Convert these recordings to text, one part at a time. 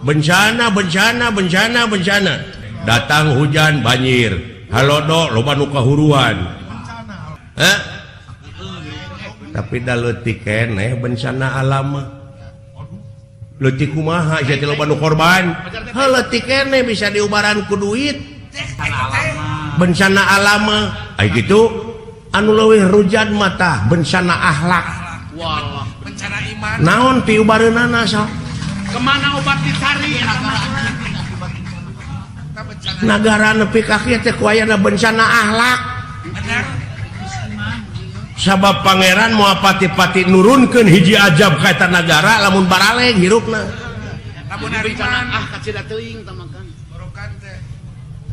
Bencana, bencana, bencana, bencana. Datang hujan, banjir. Halodo, loba nu kahuruan. Hah? Tapi da leutik keneh bencana alam mah. Leutik kumaha sia teh, loba nu korban. Heuh, leutik keneh bisa diubaran ku duit. Bencana alam mah. Ai kitu anu leuwih rujat mata bencana akhlak. Wah. Bencana iman. Naon piubareunana, sok? Kemana obat dicari? Kita bencana. Nagara nepi ka kieu teh ku ayana bencana akhlak. Benar. Sabab Pangeran moal pati-pati nurunkeun hiji ajab ka eta nagara lamun baraleg hirupna. Lamun Bencana iman. ah kacida teuing tamakan. Borokan teh.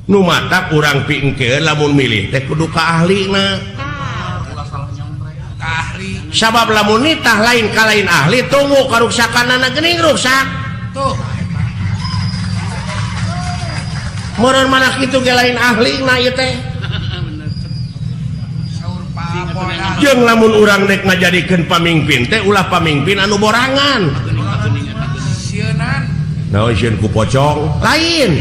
Nu matak urang pingkeun lamun milih teh kudu ka ahlina. Ka ahli. Sabab lamun nitah lain ka lain ahli, tunggu karuksakanana geuning ruksak. Tuh. Meureun mana kitu ge lain ahlina ieu teh. Bener. Saur Pak Polda. Jeung lamun urang rek ngajadikeun pamingpin teh ulah pamingpin anu borangan. Geuning geuning eta geuning. Sieunan. Naon, sieun ku pocong? Lain.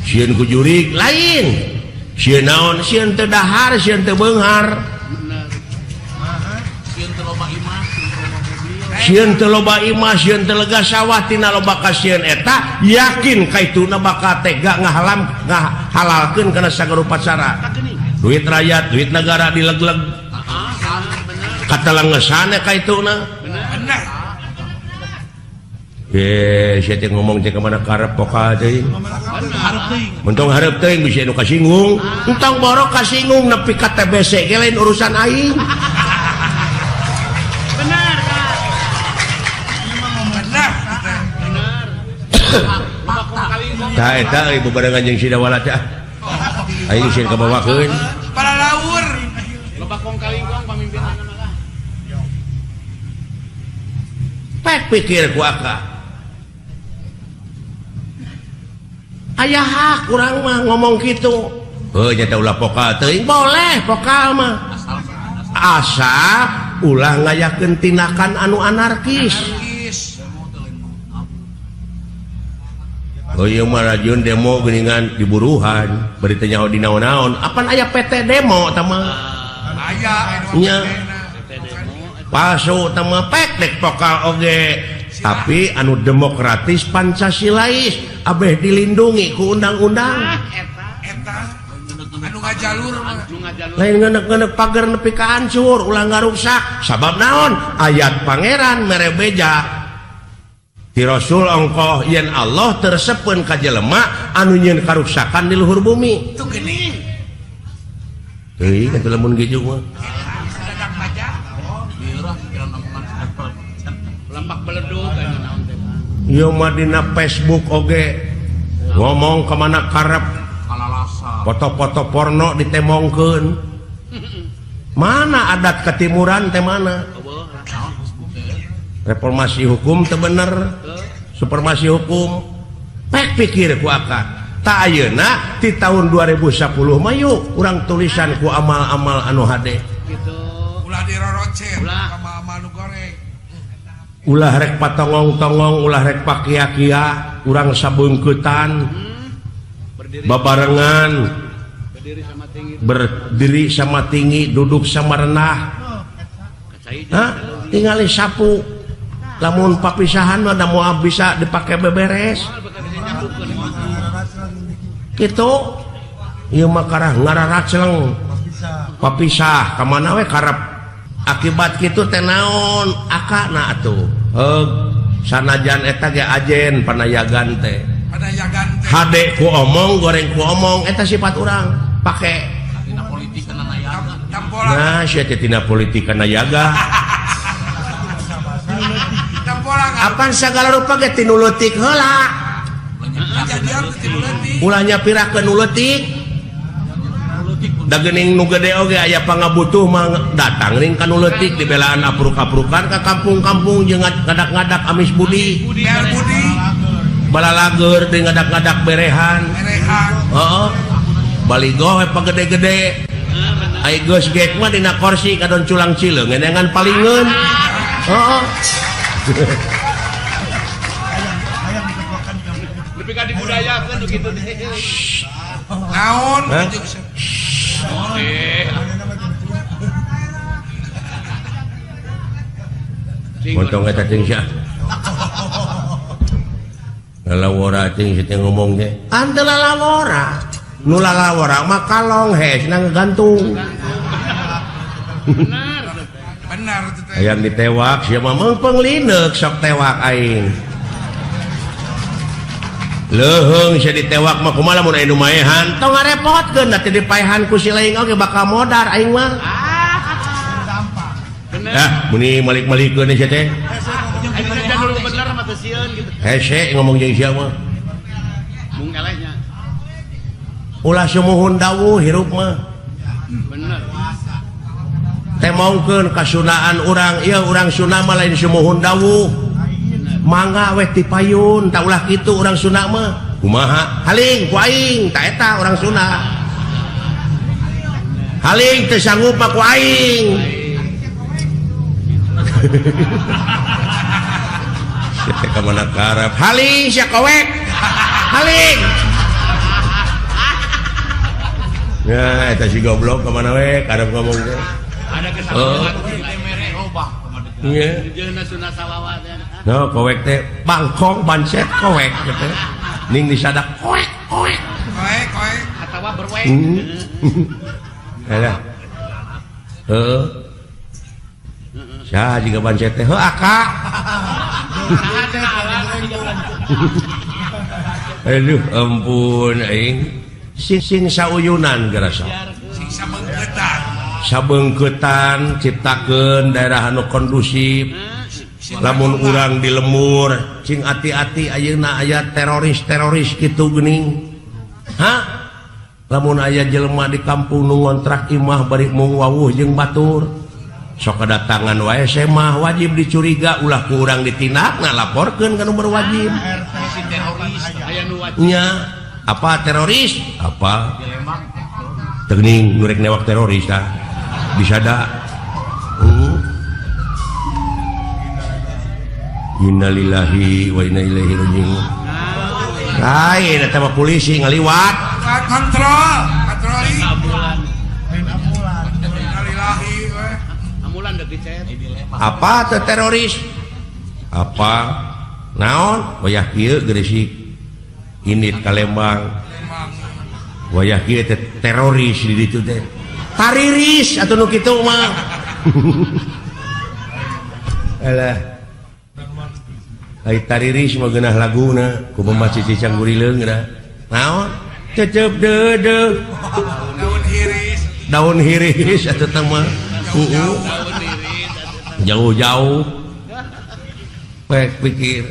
Sieun ku jurig? Lain. Sieun naon? Sieun teu dahar, sieun teu beunghar. Bener. Sieun teu loba imah, sieun teu loba mobil. Sieun teu loba imah, sieun teu lega sawah, tina loba kasieun eta yakin kaituna bakal tega ngahalam ngahalalkeun kana sagala upacara. Eta geuning. Duit rakyat, duit negara dileg-leg. Ah, bener. Kata lengesane kaituna. Bener. Benar. Eh, sia teh ngomong teh ka mana karep pokal teuing. Mentong hareup teuing bisa nu kasinggung. Entong borok kasinggung nepi ka TBC ge lain urusan aing. Bener, Kak. Benar. Bener. Loba kong kalingkong. Tah eta euy bebarengan jeung Sidawala teh. Aing sieun kabawakeun. Para laur. Loba kong kalingkong pamimpinna malah. Pek pikir ku aka. Aya hak urang mah ngomong kitu. Heuh, nya teh ulah pokal teuing, boleh pokal mah. Asa ulah ngayakeun tindakan anu anarkis. Anarkis. Oh iya mah rajun demo geuningan diburuhan, bari teu nyaho di naon-naon. Apan aya PT demo tah mah? Aya anu Nya. Palsu tah mah, pek dek pokal oge. Tapi anu demokratis Pancasilais abeh dilindungi ku undang-undang. Ah, eta. Eta anu ngajalur mah. Nu ngajalur. Lain ngenek-ngenek pagar nepi ka hancur, ulah ngaruksak. Sabab naon? Ayat Pangeran mere beja ti Rasul ongkoh yen Allah teu resepeun ka jelema anu nyieun karuksakan di luhur bumi. Tuh geuning. Teuing atuh lamun kitu mah. Dadak aja. Lampak beledug aya naon teh mah. Ieu mah dina Facebook oge ngomong ka mana karep, foto-foto porno ditemongkeun. Mana adat ketimuran teh, mana? Eueuh. Reformasi hukum teu bener, supremasi hukum. Pek pikir ku aka. Tak ayeuna ti tahun 2010 mah yuk urang tulisan ku amal-amal anu hade. Gitu. Ulah dirorocet Ulah. sama amal nu goreng. Ulah rek patongong-tongong, ulah rek pakia-kia, urang sabeungkeutan, Berdiri babarengan, berdiri sama tinggi. Berdiri sama tinggi, duduk sama rendah. Kacai. Hah? Tingali sapu. Lamun papisahan mah da moal bisa dipake beberes. Gitu. Ieu mah karah ngararacleng. Papisah ka mana we karep. Akibat kitu teh naon? Akana atuh. Heug, sanajan eta ge ajen panayagan teh. Panayagan teh. Hade ku omong, goreng ku omong, eta sifat urang. Pake. Tampola. Nah, sia teh tina politik kana yaga. Tampola. Apan sagala rupa ge tinu leutik heula. Kejadian teh tinu leutik. Ulah nyapirakeun nu leutik. Da geuning nu gede oge aya pangabutuh mah datang ning ka nu leutik, dibelaan apruk-aprukan ka kampung-kampung jeung ngadak-ngadak amis budi. Bel budi. Balalager deui ngadak-ngadak berehan. Berehan. Heeh. Baligo we pagede-gede. Ai geus gek mah dina kursi kadon culang cileung ngeunangan palingeun. Heeh. Nepi ka dibudayakeun nu kitu teh. Naon? Montong eta ting sia. Lalawora ting sia ngomong teh. Ante lalawora. Nu lalawora mah kalong hesna ngagantung. Benar. Benar teh. Hayang ditewak sia mah meungpeung lineuk sok tewak aing. Leuheung sia ditewak mah kumaha lamun aya nu maehan tong ngarepotkeun da teu dipaehan ku si laing oge bakal modar aing mah. Ah, muni malik-malikeun sia teh. Bener mah teu sieun gitu. Hese ngomong jeung sia mah. Mung elehnya. Ulah sumuhun dawuh hirup mah. Bener. Temongkeun kasunaan urang, ieu urang Sunda mah lain sumuhun dawuh. Mangga weh tipayun, tak ulah kitu urang Sunda mah. Kumaha? Haling ku aing, ta eta urang Sunda. Haling teu sanggup mah ku aing. Sia ka mana karep? Haling sia kowek. Haling. Ya eta si goblok ka mana we karep ngomong teh. Ada kesalahan teh mere robah Iya. Jeung Sunda sawawa teh. No, kowek teh bangkong bancet kowek gitu. Ning disadak kowek kowek. Kowek kowek atawa berwek. Alah. Heeh. Saha jiga bancet teh? Heuh aka. Aduh ampun aing. Sing sauyunan gerasa. Sing sabeungkeutan. Sabeungkeutan ciptakeun daerah anu kondusif. Lamun urang di lemur cing ati-ati ayeuna aya teroris-teroris kitu geuning. Hah? Lamun aya jelema di kampung nu ngontrak imah bari mung wawuh jeung batur. Sok kedatangan wae semah wajib dicuriga ulah ku urang ditindak ngalaporkeun ka nu berwajib. Nya apa teroris? Apa? Teuning nu rek newak teroris tah. Disada. Innalillahi wa inna ilaihi raji'un. Lain eta mah polisi ngaliwat. Kontrol, patroli. Apa teh teroris? Apa? Naon? Wayah kieu Gresik. Indit ka Lembang. Wayah kieu teh teroris di ditu teh. Tariris atuh nu kitu mah. Alah. Ai tariris mah geunah laguna kumaha cicing gurileung geunah. Naon? Cecep deudeuh. Daun hiris. Daun hiris atuh teh mah. Jauh-jauh pek pikir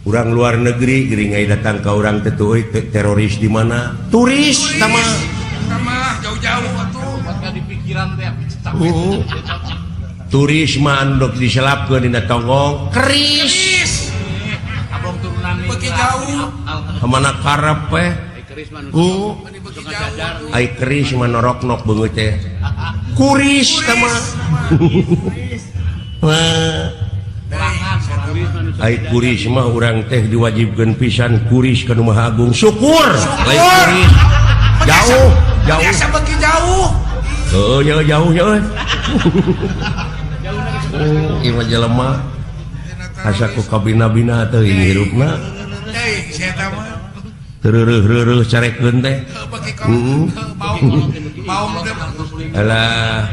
urang luar negeri geuring ai datang ka urang teh euy teroris di mana turis tama tama jauh-jauh atuh buat di pikiran teh turis mah anu dok diselapkeun dina tonggong keris abong turunan beuki jauh mana karep we ai keris mah noroknok beungeut teh kuris tama ai kuris mah urang teh diwajibkeun pisan kuris ka nu Maha Agung syukur lain kuris jauh jauh biasa beuki jauh heuh nya jauh nya euy ieu mah jelema asa ku kabina-bina teh hirupna deui sia eta mah tereureureuh carekeun teh alah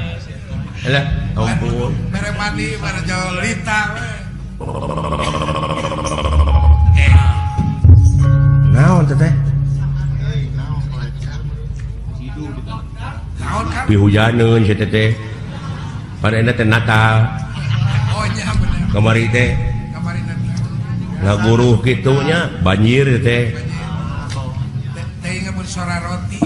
alah ampun mere mandi mere jolita we naon teh naon kan pihujaneun sia teh pada teh Natal oh nya bener kamari teh kamari ngaguruh kitu nya banjir teh suara roti.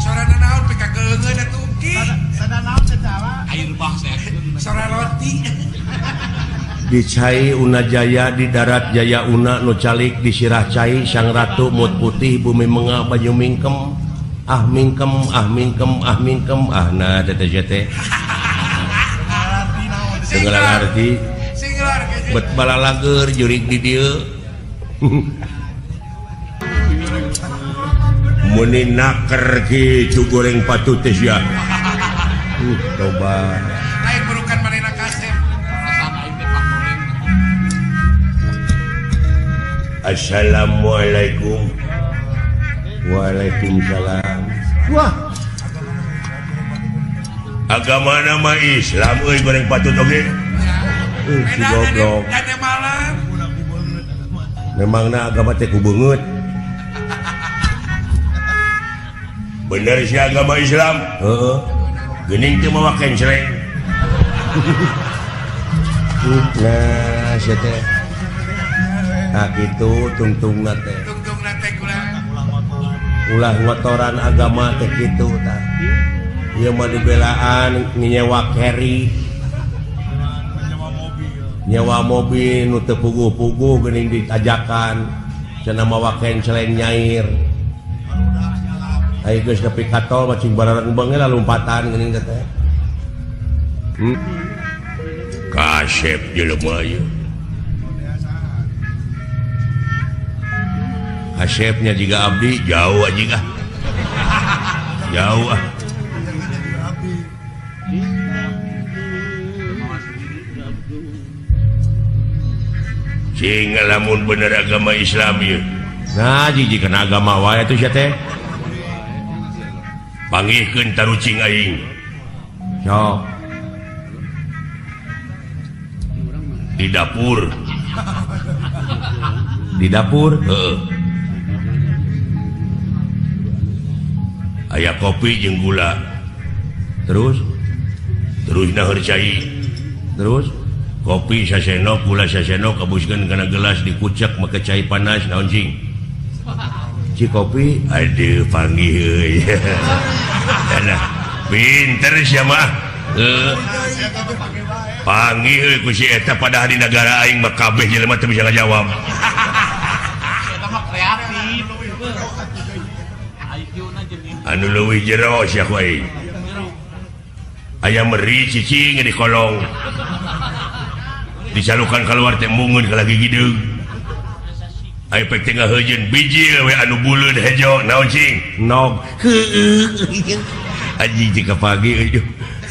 Suara naon pika keungeun atuh ki. Sada naon secara air bah saya. Suara roti. Di cai Una Jaya di darat Jaya Una nu calik di sirah cai Sang Ratu mut putih bumi mengah banyu mingkem ah mingkem ah mingkem ah mingkem ah nah teh teh. Teu ngalarti. Bet balalager jurig di dieu. Meni naker kitu goreng patut teh sia. Coba. Lain burukan manehna kasep. Assalamualaikum. Waalaikumsalam. Wah. Agama nama Islam euy goreng patut oge. Si goblok. Memangna agama teh ku beungeut. Bener sih agama Islam. Heeh. Geuning teu mawa kenceleng. Nah, sia teh. Tah kitu tungtungna teh. Tungtungna teh ulah ngotoran agama teh kitu tah. Ieu mah dibelaan nyewa carry. Nyewa mobil nu teu puguh-puguh geuning ditajakan cenah mawa kenceleng nyair. Ayo geus nepi ka tol mah cing barareng beungeut lompatan geuning teh. Kasep jelema ieu. Kasepnya juga abdi jauh aja ah. Jauh ah. Sing lamun bener agama Islam ieu. Nah, jiji kana agama wae atuh sia teh. Panggihkeun tarucing aing. Sok. Di dapur. Di dapur? Heeh. Aya kopi jeung gula. Terus? Terus naheur cai. Terus? Kopi sasenok, gula sasenok, kabuskeun kana gelas dikucek make cai panas naon cing? Ci kopi, aduh panggih euy. Nah, pinter sia mah. Heeh. Panggih euy ku si eta padahal di nagara aing mah kabeh jelema teu bisa ngajawab. Eta mah kreatif. Anu leuwih jero sia ku aing. Aya meri cicing di kolong. Dicalukan keluar teh mungun ka lagi gideung. Aya pek teh ngaheujeun biji we anu buleud hejo naon cing? Nog. Heueuh. Anjing teh kapagi euy.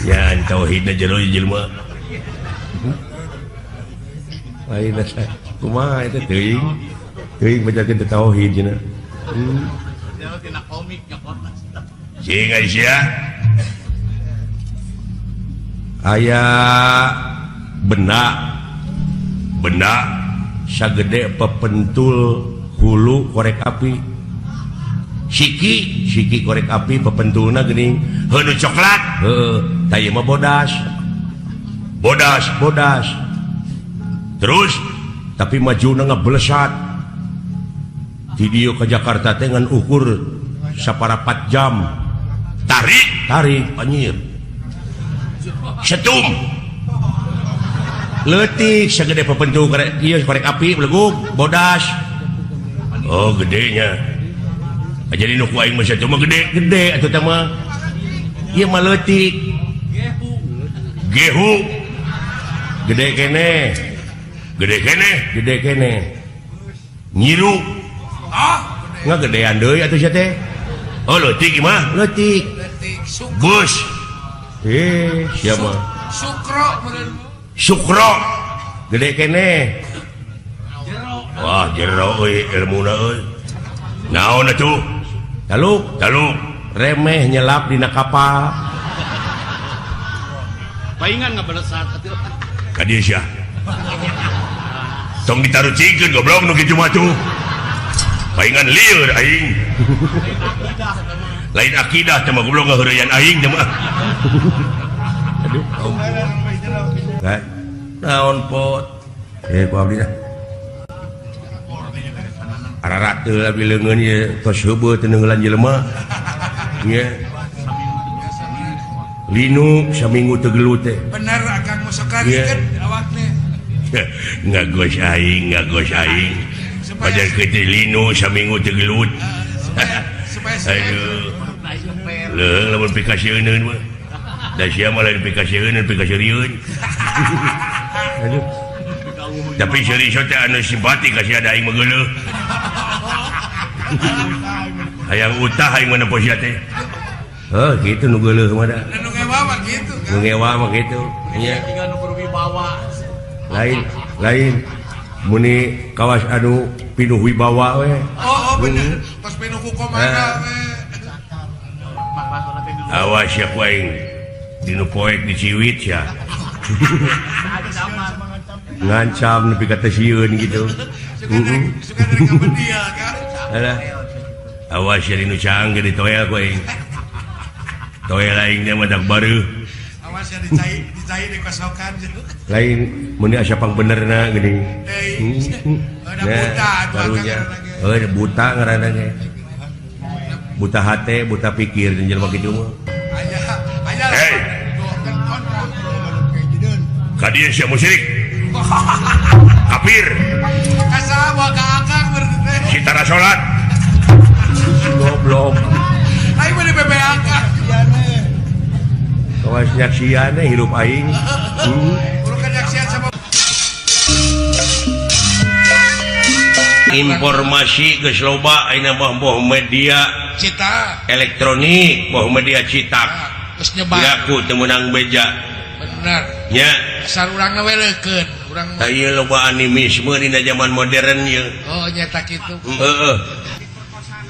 Nya tauhidna jero jelema. Lain asa kumaha eta teuing. Teuing bacakeun teh tauhid cenah. Tina komik nyokotna. Cing Aisyah. Aya benda benda sagede pepentul hulu korek api. Siki siki korek api pepentulna geuning heuh nu coklat. Heuh, tah ieu mah bodas. Bodas, bodas. Terus tapi majuna ngeblesat. Di dieu ka Jakarta teh ngan ukur saparapat jam. Tarik, tarik anjir. Setum. Leutik sagede pepentu korek ieu korek api belegug bodas. Oh gedenya. Jadi nu ku aing mah sato mah gede, gede atuh teh mah. Ieu mah leutik. Gehu. Gede keneh. Gede keneh, gede keneh. Nyiru. Ah, ngagedean deui atuh sia teh. Oh leutik ieu mah, leutik. Bus. Siapa? Sukro meureun. Sukro. Gede keneh. Wah, jero euy ilmuna euy. Naon atuh? Taluk, taluk. Remeh nyelap dina kapal. Paingan ngabalesat atuh. Ka dieu sia. Tong ditarucingkeun goblok nu kitu mah tuh. Paingan lieur aing. Lain akidah teh mah goblok ngaheureyan aing teh mah. Aduh. Naon pot? Ku abdi dah. Ararat teu abdi leungeun ieu tos heubeut teu neungeulan jelema. Nya. Linu saminggu teu gelut teh. Bener akang musokran awak teh. Ngagos aing, ngagos aing. Pajar kitu linu saminggu teu gelut. Supaya aduh. Leuh lamun pikasieun mah. Da sia mah lain pikasieun, pikasieun. Aduh. Tapi si Riso teh anu simpati ka sia da aing mah geuleuh. Hayang utah aing mah nempo sia teh. Heuh, kitu nu geuleuh mah da. Nu ngewa mah kitu kan. Nu ngewa mah kitu. Nya. Tinggal nu berwibawa. Lain, lain. Muni kawas anu pinuh wibawa we. Oh, bener. Tos pinuh ku komana we. Awas ya ku aing. Dinu poek diciwit ya. Ngancam nepi ka teu sieun gitu. Suka dari kabedia kan. Alah. Awas ya dinu caang ge ditoel ku aing. Toel aing teh mah dak bareuh. Awas ya dicai dikosokan. Lain mun asa pangbenerna geuning. Ada buta atuh barunya. Heuh buta ngaranna ge. Buta hate, buta pikir jeung jelema kitu mah. Aya, aya. Hey. Ka dieu sia musyrik. Kafir. Kasaha moal ka akang berarti teh. Si tara salat. Goblok. Aing mah di BBAK. Kawas nyaksian hirup aing. Urang kanyaksian sama informasi geus loba ayeuna mah boh media cita elektronik, boh media citak. Geus nyebar. Piraku teu meunang beja. Bener. Nya. Asal urang we leukeun, urang tah ieu loba animisme dina zaman modern ieu. Oh, nyata kitu. Heeh.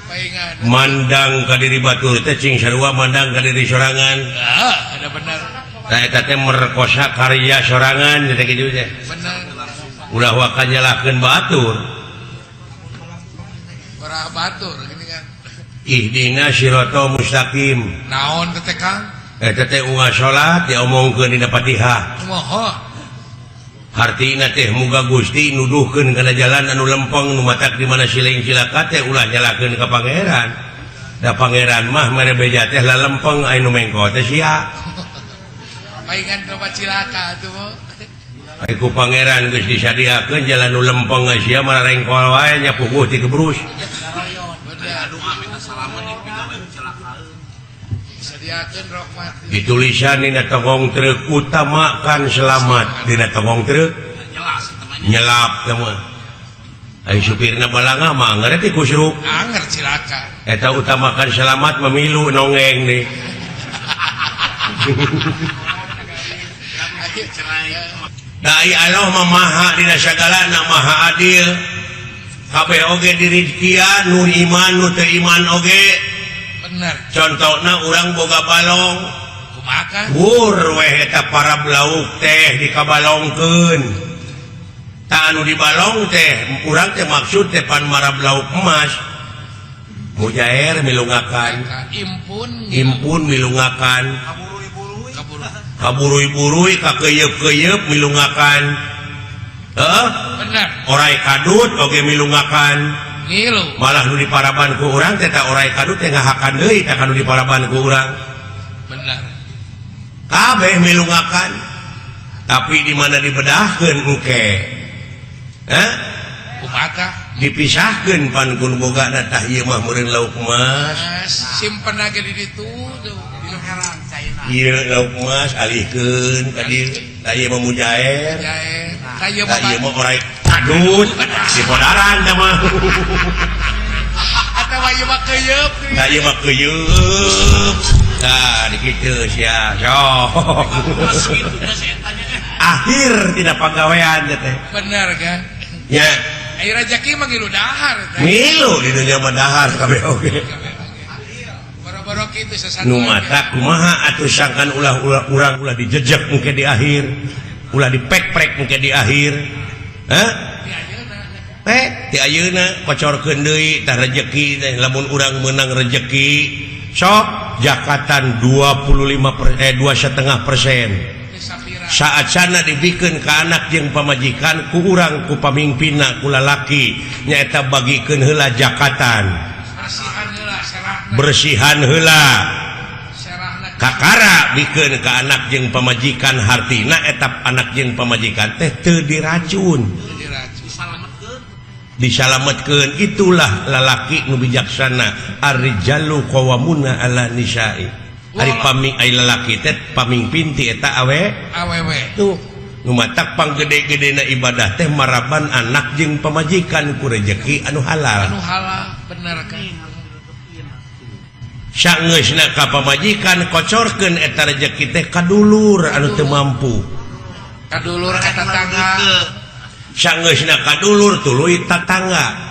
Paingan. Mandang ka diri batur teh cing sarua mandang ka diri sorangan. Ah, ada bener. Tah eta teh merkosa karya sorangan teh kitu teh. Bener. Ulah waka nyalahkeun batur. Ora batur gini kan. Ihdina siratal mustaqim. Naon teh Kang? Eta teh unggal salat diomongkeun dina Fatihah. Moho. Hartina teh muga Gusti nuduhkeun kana jalan anu lempeng nu matak di mana siling cilaka teh ulah nyalahkeun ka pangeran. Da pangeran mah mere beja teh lalempeng aya nu mengko teh sia. Paingan loba cilaka atuh mah. Ai ku pangeran geus disadiakeun jalan nu lempeng sia mah rengkol wae nya puguh ti kebrus. Ditulisan dina togong truk utamakan selamat dina togong truk nyelap teh mah. Ai supirna balanga mah anger teh kusruk. Anger cilaka. Eta utamakan selamat memilu nongeng deh. Dai Allah mah maha dina sagalana maha adil. Kabeh oge dirizkian nu iman nu teu iman oge. Bener. Contohna urang boga balong. Kumaha? Wur weh eta para lauk teh dikabalongkeun. Tah anu dibalong teh urang teh maksud teh pan marab lauk emas. Mujair milungakan. Impun. Impun milungakan. Kaburui-burui kakeyeup-keyeup milungakan. Heeh? Bener. Orai kadut oge milungakan. Ngilu. Malah nu diparaban ku urang teh ta orai kadut teh ngahakan deui tah kanu diparaban ku urang. Bener. Kabeh milungakan. Tapi di mana dibedahkeun engke? Hah? Kumaha? Dipisahkeun pan ku nu bogana tah ieu mah meureun lauk emas. Simpen age di ditu tuh. Ieu lauk emas alihkeun ka dieu. Tah ieu mah mujair. Mujair. Tah ieu mah ieu mah orai kadut di podaran tah mah. Atawa ieu mah keuyeub. Tah ieu mah keuyeub. Tah dikitu sia. Sok. Akhir tidak pagawean teh. Bener kan? Ya. Ai rajaki mah ngilu dahar teh. Ngilu di dunia mah dahar kabeh oge. Boro-boro kitu sesat. Nu mata kumaha atuh sangkan ulah-ulah urang ulah dijejek engke di akhir. Ulah dipek-prek engke di akhir. Hah? Ti ayeuna kocorkeun deui tah rejeki teh lamun urang meunang rejeki sok jakatan 2,5%. Saat sana dibikeun ka anak jeung pamajikan ku urang ku pamimpinna ku lalaki nyaeta bagikeun heula jakatan. Bersihan heula. Kakara bikeun ka anak jeung pamajikan hartina eta anak jeung pamajikan teh teu diracun. Disalametkeun itulah lalaki nu bijaksana ar-rijalu qawwamuna 'ala nisa'i. Ari paming ai lalaki teh pamingpin ti eta awe awewe. Tuh Nu matak panggede-gedena ibadah teh maraban anak jeung pamajikan ku rejeki anu halal. Anu halal bener kan. Sangeusna ka pamajikan kocorkeun eta rejeki teh ka dulur anu teu mampu. Ka dulur ka tetangga. Sangeusna ka dulur tuluy tatangga.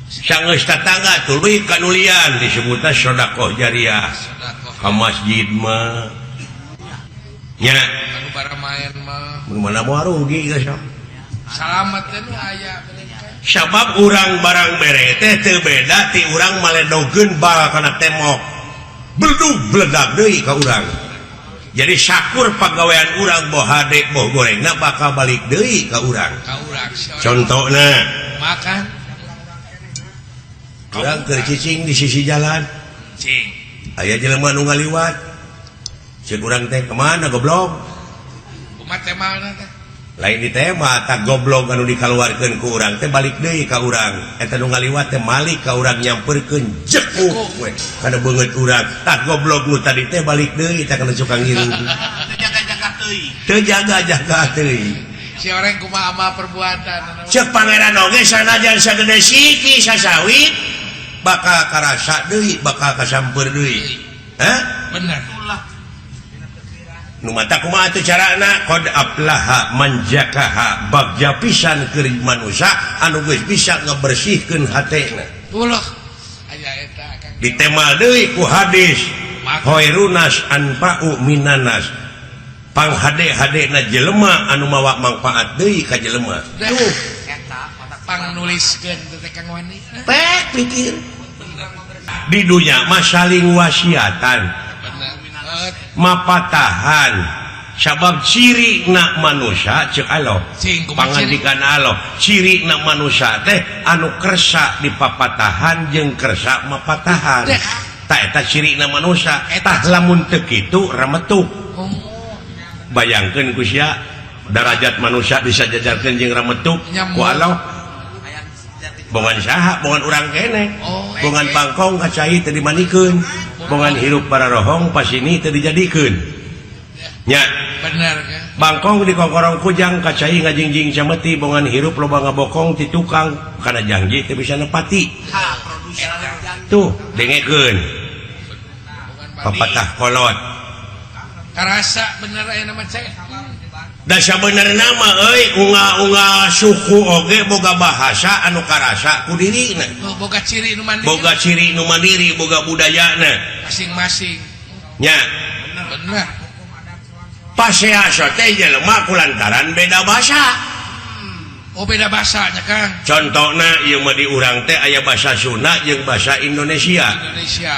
Sangeus tatangga tuluy ka nulian disebutna sedekah jariah. Sedekah. Ka masjid mah nya Anu baramaen mah. Mana mau rugi geus sok. Salamet teh nu aya bener kan. Sabab urang barang bere teh teu beda ti urang maledogeun bal kana tembok. Beledug beledag deui ka urang. Jadi sakur pagawean urang boh hade boh gorengna bakal balik deui ka urang. Ka urang si orang. Contona Makan urang keur cicing di sisi jalan. Cing. Aya jelema nu ngaliwat. Ceuk urang teh kemana goblok? Kumaha temana teh? Lain di tema tak goblok anu dikaluarkeun ku urang teh balik deui ka urang. Eta nu ngaliwat teh malik ka urang nyamperkeun jekuk we kana beungeut urang. Tah goblok nu tadi teh balik deui tah kana cukang ngiring. Teu jaga-jaga teuing. Teu jaga-jaga teuing. Si orang kumaha amal perbuatan. Ceuk pangeran oge sanajan sagede siki sasawit bakal karasa deui, bakal kasamper deui. Hah? Bener. Nu mata kumaha atuh carana qad aflaha man zakaha bagja pisan keur manusia anu geus bisa ngabersihkeun hatena. Ulah aya eta Kang. Ditemal deui ku hadis khairunas anfa'u minanas. Pang hade-hadena jelema anu mawa manfaat deui ka jelema. Tuh eta pang nuliskeun teh Kang Wani. Pek pikir. Di dunya mah saling wasiatan. Mapatahan sabab ciri na manusia cek Allah pangandikan Allah ciri na manusia teh anu kersa dipapatahan jeung kersa mapatahan ta eta ciri na manusia tah lamun teu kitu remetuk. Bayangkeun ku sia darajat manusia bisa jajarkeun jeung remetuk ku Allah bongan saha bongan urang keneh bongan bangkong ka cai teu dimandikeun bongan hirup pararohong pasini teu dijadikeun nya bener kan bangkong di kokorong kujang ka cai ngajingjing sameti bongan hirup loba ngabokong ti tukang kana janji teu bisa nepati tuh dengekeun papatah kolot karasa bener aya nama cai da sabenerna mah euy unga-unga suku oge boga bahasa anu karasa ku dirina boga ciri nu mandiri boga ciri nu mandiri boga budayana masing-masing nya bener pasea teh jelema kulantaran beda bahasa. Oh beda bahasanya Kang. Contohna ieu mah di urang teh aya bahasa Sunda jeung bahasa Indonesia. Indonesia.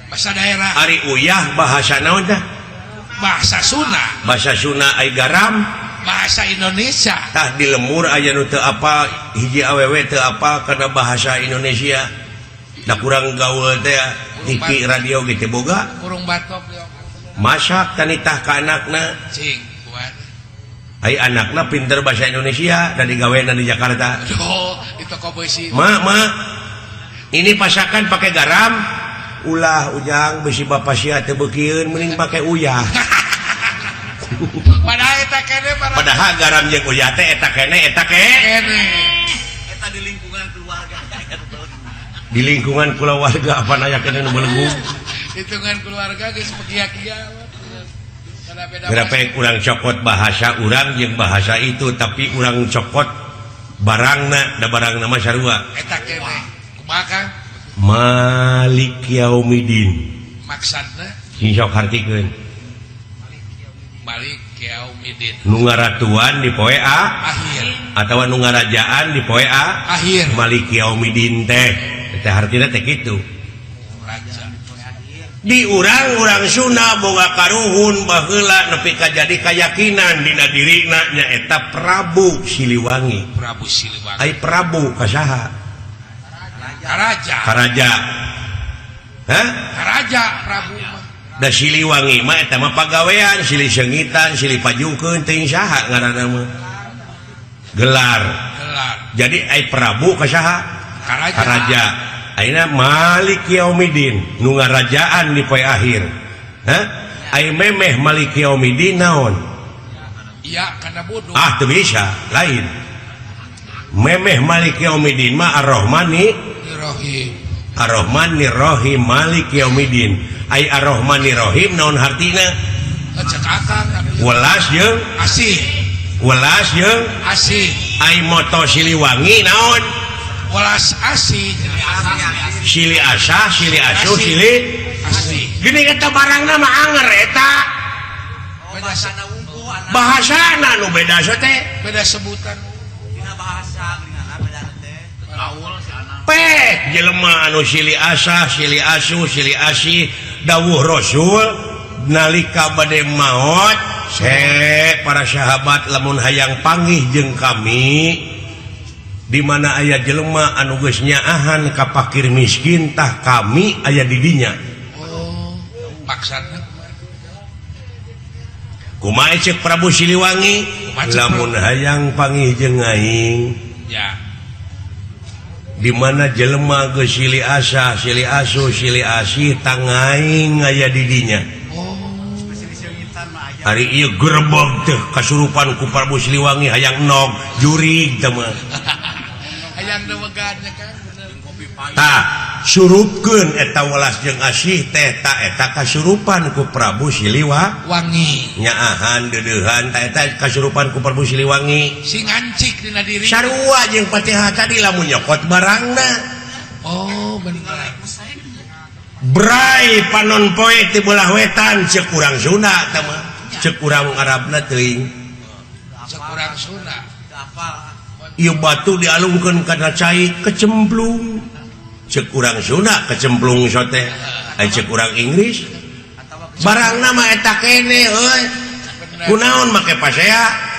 Bahasa daerah. Ari uyah bahasa naon teh? Bahasa Sunda. Bahasa Sunda ai garam bahasa Indonesia. Tah di lemur aya nu teu apa hiji awewe teu apa kana bahasa Indonesia. Da kurang gaul teh TV radio ge teu boga. Kurung batok. Masak tanitah ka anakna. Cing, kuat. Ai anakna pinter bahasa Indonesia dan digawean di Jakarta. Oh, di toko besi. Ma, ma. Ini pasakan pakai garam. Ulah ujang besi bapak sia teu beukieun mending pakai uyah. Padahal eta kene padahal garam jeung uyah teh eta kene eta kene. Eta di lingkungan keluarga. Di lingkungan keluarga apa aya kene nu belenggu. Hitungan keluarga geus pekia-kia. Berapa urang cokot bahasa urang jeung bahasa itu tapi urang cokot barangna da barangna mah sarua. Eta kene. Kumaha Kang? Malik Yaumidin. Maksudna? Sing sok hartikeun. Malik Yaumidin. Nu ngaratuan di poe A akhir atawa nu ngarajaan di poe A akhir. Malik Yaumidin teh teh hartina teh kitu. Raja. Di urang-urang Sunda boga karuhun baheula nepi ka jadi kayakinan dina dirina nyaeta Prabu Siliwangi. Prabu Siliwangi. Ai Prabu ka saha? Karaja. Karaja. Hah? Karaja Prabu mah. Da Siliwangi mah eta mah pagawean, silih seungitan, silih pajukeun teuing saha ngaranna mah. Gelar. Gelar. Jadi ai Prabu ka saha? Karaja. Karaja. Ayeuna Malik Yaumidin nu ngarajaan di poe akhir. Hah? Ai memeh Maliki Yaumiddin naon? Iya kana bodoh. Ah teu bisa, lain. Memeh Maliki Yaumiddin mah Ar-Rahmani Rahim. Ar-Rahmanir Rahim Maliki Yaumiddin. Ai Ar-Rahmanir Rahim naon hartina? Cek akang Welas jeung asih. Welas jeung asih. Ai moto Siliwangi naon? Welas asih. Sili asah, sili asuh, sili asih. Gini eta barangna mah anger eta. Bahasana nu beda teh. Beda sebutan. Dina bahasa geuningan beda teh. Gaul si anak. Pek jelema anu sili asah, sili asuh, sili asih dawuh Rasul nalika bade maot se para sahabat lamun hayang panggih jeung kami di mana aya jelema anu geus nyaahan ka fakir miskin tah kami aya di dinya. Oh, maksudna kumaha ceuk Prabu Siliwangi lamun hayang panggih jeung aing ya di mana jelema geus sili asah, sili asuh, sili asih tangaing aya di dinya. Oh, hari ieu gerebeg teh kasurupan ku Prabu Siliwangi hayang nog jurig teh mah. Hayang dewegan nya kan bener. Tah surupkeun eta welas jeung asih teh ta eta kasurupan ku Prabu Siliwangi. Nyaahan deudeuhan ta eta kasurupan ku Prabu Siliwangi. Sing ancik dina diri. Sarua jeung Fatihah tadi lamun nyokot barangna. Oh, bener. Bray panon poe ti belah wetan ceuk urang Sunda teh mah. Ceuk urang Arabna teuing. Ceuk urang Sunda. Ieu batu dialungkeun kana cai kecemplung. Ceuk urang Sunda kecemplung sote. Ai ceuk urang Inggris barangna mah eta kene euy. Kunaon make pasea?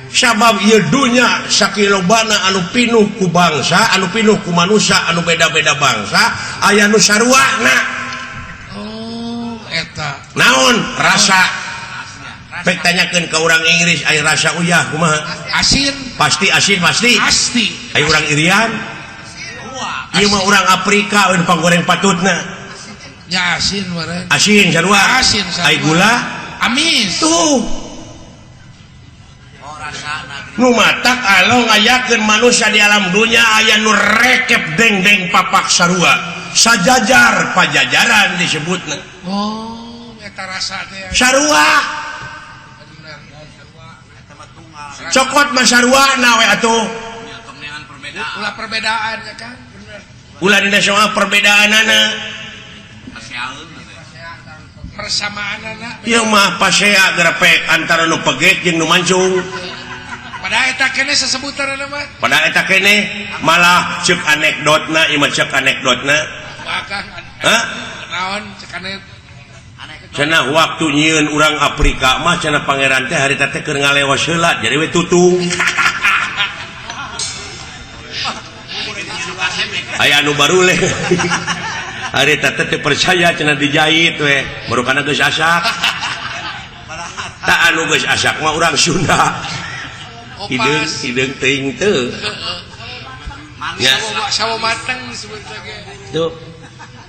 Sabab ieu dunya sakilobana anu pinuh ku bangsa, anu pinuh ku manusia, anu beda-beda bangsa, aya nu saruana. Oh, eta. Naon rasa? Pek tanyakeun ka urang Inggris aya rasa uyah kumaha? Asin. Pasti asin pasti. Pasti. Aya urang Irian. Ieu mah urang Afrika euy panggoreng patutna. Nya asin meureun. Asin sarua. Asin sarua. Ai gula amis. Tuh. Oh, rasana Nu matak alo ngayakeun manusia di alam dunya aya nu rekep dengdeng papak sarua. Sajajar pajajaran disebutna. Oh, eta rasa teh. Sarua. Cokot mah sarua na we atuh. Ulah perbedaan ya kan? Bener. Ulah dina soal perbedaanana. Persamaanana. Ieu mah pasea grepek antara nu pegek jeung nu mancung. Pada eta kene sesebutan mah. Pada eta kene malah ceuk anekdotna ieu mah ceuk anekdotna. Bakang. Hah? Naon ceuk anekdot? Cenah waktu nyieun urang Afrika mah cenah pangeran teh harita teh keur ngalewas heula jadi we tutung. Aya anu barule. Harita teh teu percaya cenah dijahit we, baru kana geus asak. Tak anu geus asak mah urang Sunda. Hideung hideung teuing teu. Ya. Sawo mateng disebut ge. Tuh.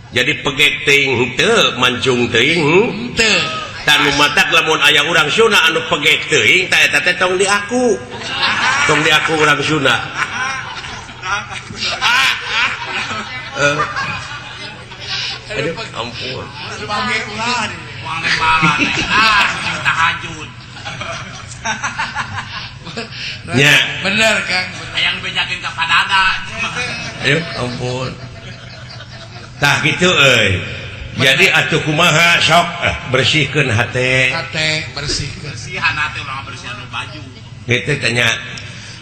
Jadi pegek teuing teu, mancung teuing teu. Tah nu matak lamun aya urang Sunda anu pegek teuing tah eta teh tong diaku. Tong diaku urang Sunda. Aduh, ampun. Tahajud. Nya. Bener, Kang. Hayang bejakeun ka padada. Aduh, ampun. Tah gitu euy. Jadi atuh kumaha sok bersihkeun hate. Hate bersihkeun. Bersihan hate urang bersihan baju. Kitu tanya.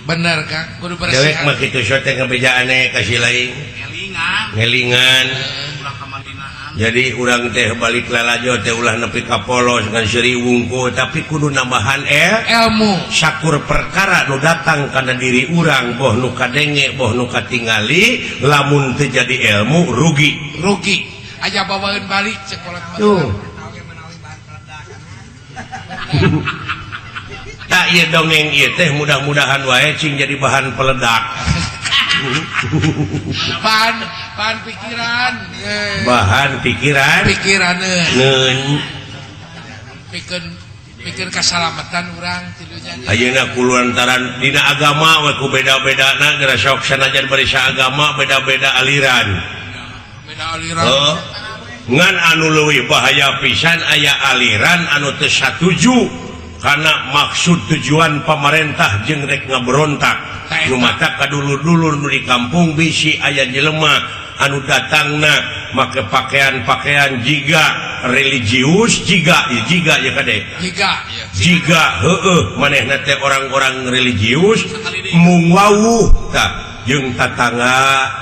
Bener, Kang. Kudu bersihan. Dewek mah kitu sok teh ngabejaane ka si lain. Ngelingan. Ngelingan. Ulah kamadinaan. Jadi urang teh balik lalajo teh ulah nepi ka polos ngan seuri wungkul tapi kudu nambahan ilmu. Sakur perkara nu datang kana diri urang boh nu kadenge boh nu katingali lamun teu jadi ilmu rugi. Rugi. Aja bawaeun balik cek kolot. Tuh. Tak ieu dongeng ieu teh mudah-mudahan wae cing jadi bahan peledak. Bahan pikiran. Bahan pikiran. Pikiran. Neun. Pikeun kasalamatan urang tilunya. Ayeuna kulantaran dina agama we ku beda-bedana geura sok sanajan bari agama beda-beda aliran. Beda aliran. Heuh. Ngan anu leuwih bahaya pisan aya aliran anu teu satuju karena maksud tujuan pamarentah jeung rek ngaberontak. Nu mata kadulur-dulur nu di kampung bisi aya jelema anu datangna make pakaian-pakaian jiga religius jiga jiga ya kade jiga ya. Jiga heueuh manehna teh orang-orang religius mung wawuh tah jeung tatangga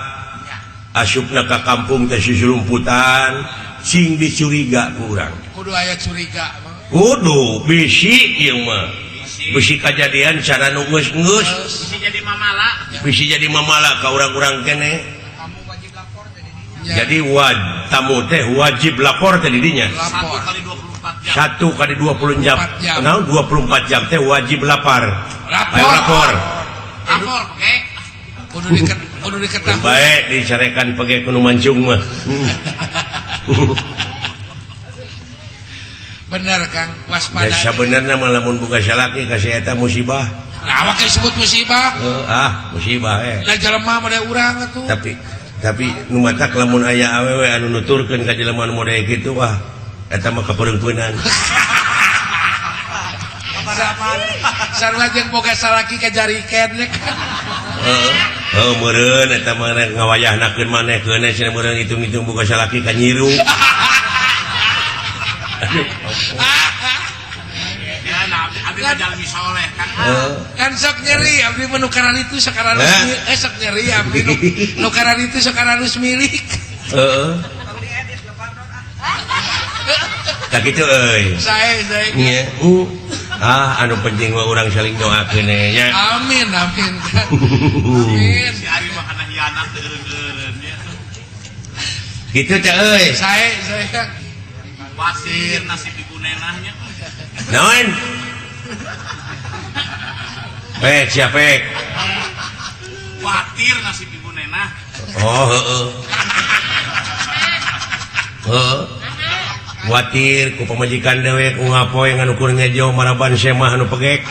asupna ka kampung teh susulumputan sing dicuriga ku urang kudu aya curiga kudu bisi ieu mah bisi kajadian cara nu geus-geus bisi jadi mamala bisi jadi mamala ka urang-urang keneh. Ya. Jadi tamu teh wajib lapor teh didinya. 1 kali 24 jam. 1 kali 20 jam. Nah, 24 jam teh wajib lapar. Lapor. Ayo lapor. Lapor, oke. Kudu diketahui. Baik dicarekan pege kudu mancung mah. Bener Kang, waspada. Ya sabenerna mah lamun buka salaki ka si eta musibah. Nah, awak disebut musibah. Musibah eh. Lah jelema mah urang atuh. Tapi nu matak lamun aya awewe anu nuturkeun ka jelema nu model kitu wah eta mah kapeureumpeunan. Sarua jeung boga salaki ka jariken nya. Heeh. Heuh meureun eta mah rek ngawayahnakeun maneh keun cenah meureun hitung-hitung boga salaki ka nyiru. Ya nah abdi mah jalmi soleh kan. Kan sok nyeri abdi mah nu kararitu sok kararus sok nyeri abdi nu kararitu sok kararus milik. Heeh. Tah kitu euy. Sae sae. Nya. Anu penting mah urang saling doakeun nya. Amin amin. Amin. Si Ari mah kana hianat teu eureun-eureun nya. Kitu teh euy. Sae sae. Wasir nasib ibu nenahnya. Naon? Pek siapa pek? Khawatir nasib ibu nenah. Oh heeh. Heeh. Khawatir ku pamajikan dewek ngapoe ngan ukur ngejo maraban semah anu pegek.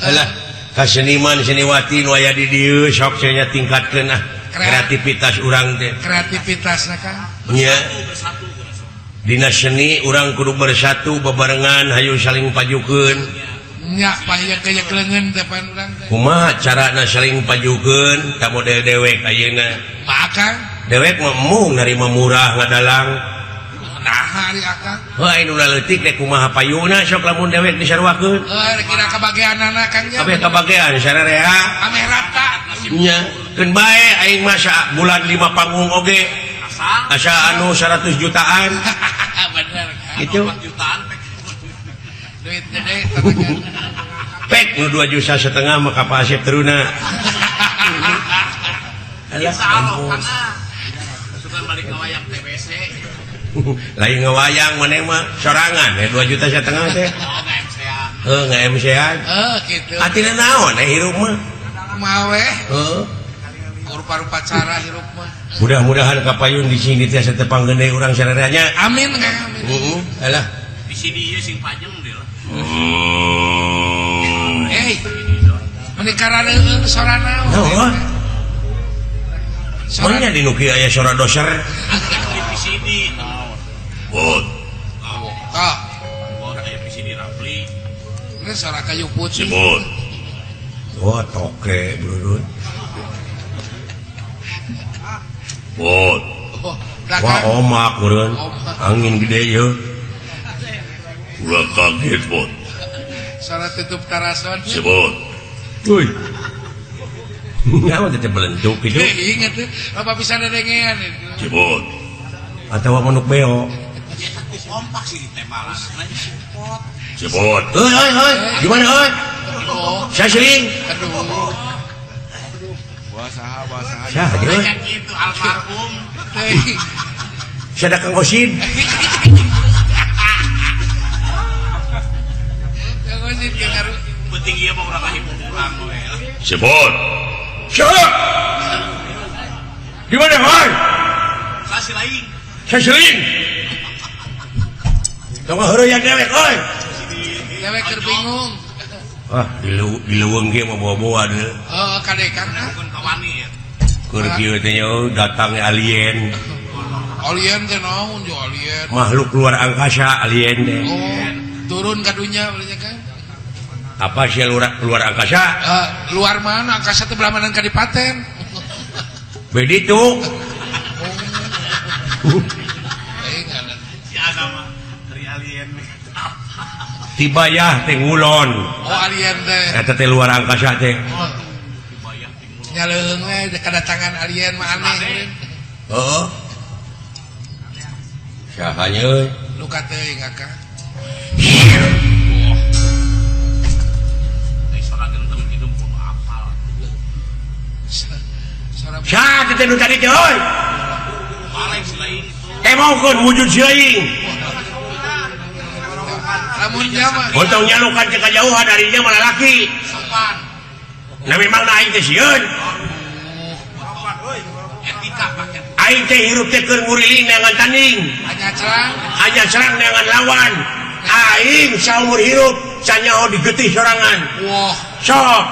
Alah, ka seniman seniwati nu aya di dieu sok cenah tingkatkeun ah kreativitas urang teh. Kreativitasna Kang. Nya. Dina seni urang kudu bersatu bebarengan hayu saling pajukeun. Nya paya kaya leungeun teh pan urang teh. Kumaha carana saling pajukeun ka model dewek ayeuna? Maka dewek mah embung narima murah ngadalang. Naha ari akang? Heuh anu leutik teh kumaha payuna sok lamun dewek disaruakeun. Heuh kira kabageanana Kang nya. Kabeh kabagean sararea. Ameh rata. Nya keun bae aing mah bulan 5 panggung oge. Asa anu 100 jutaan. Bener kan. Gitu. 4 jutaan pek. Duit gede tenaga. Pek nu 2,5 juta mah ka Pak Asep teruna. Insyaallah kana. Sugan balik ngawayang TBC. Lain ngawayang maneh mah sorangan 2,5 juta teh. Oh, nge-MC-an. Heuh nge-MC-an. Heuh kitu. Atina naon hirup mah? Kumaha we? Heuh. Rupa-rupa cara hirup mah. Mudah-mudahan kapayun di sini teh satepang gede urang sararea. Amin Kang amin. Heeh, alah. Di sini ieu sing pajeng deui lah. Hei. Meni karareueun sora naon? Heuh. Sora Mana di nu kieu aya sora doser? Di VCD. Bot. Tah. Bot aya VCD Rapli. Ini sora kayu putih. Bot. Wah, toke brudut. Bot. Wah, omak meureun. Angin gede ieu. Ulah kaget, Bot. Sora tutup tarason. Sebot. Euy. Nyawa teh belentuk kitu. Ingat teh, apa bisa dedengean itu. Sebot. Atawa manuk beo. Kompak sih ditembalan. Sebot. Euy euy euy, gimana euy? Saya sering. Aduh. Wah saha, wah saha. Saha jeung itu almarhum. Sada Kang Osin. Kang Osin ke karu. Penting ieu mah urang ngahibur urang we. Sebot. Siap. Di mana, Hoi? Sasi lain. Seseling. Tong heureuyang dewek euy. Dewek keur bingung. Ah, di leuweung ge mah bawa-bawa deui. Heeh, kadekan ah. Keur kieu teh nya datang alien. Alien teh naon jo alien? Makhluk luar angkasa alien teh. Oh, turun ka dunya berarti kan? Apa sih luar angkasa? Luar mana? Angkasa teh belah mana kadipaten? Begitu. Oh. Si Ana mah dari alien. Tibayah teh ngulon. Oh, alien teh. Eta teh luar angkasa teh. Oh. Nya leuheung we kedatangan alien mah aneh. Heeh. Saha nya euy? Luka teuing akang. Saha teh nu tadi teh euy? Temongkeun wujud si laing. Lamun nya mah Untung nyalukan teh kajauhan ari nya mah lalaki. Sopan. Nah memang aing teh sieun. Aing teh hirup teh keur nguriling neangan tanding. Hanya cerang, hanya serang neangan lawan. Aing saumur hirup sanyaho digetih sorangan. Wah, sok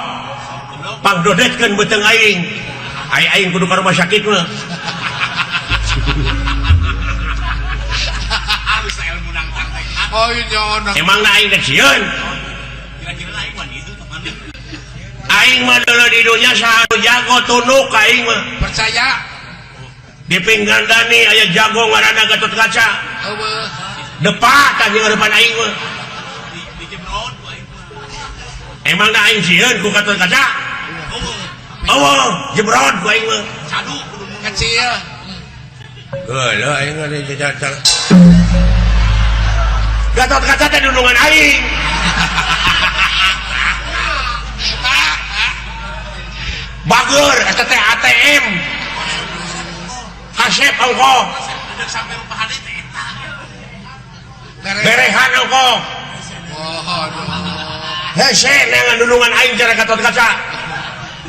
pangdodetkeun beuteung aing. Aing aing kudu ka rumah sakit mah. Oh, iya, emang aing teh sieun. Aing mah dulu di dunya saha nu jago tunduk aing mah. Percaya. Di pinggan dani aya jago ngaranna Gatot Kaca. Eueuh. Depak tah jeung depan aing mah. Emang aing sieun ku Gatot Kaca? Eueuh, jebrod ku aing mah. Cadu kecil. Heuh, aing mah dicacar. Gatot Kaca teh dulungan aing. Bager eta teh ATM. Kasep ongkoh. Berehan ongkoh. Hese neangan dulungan aing cara Gatot Kaca.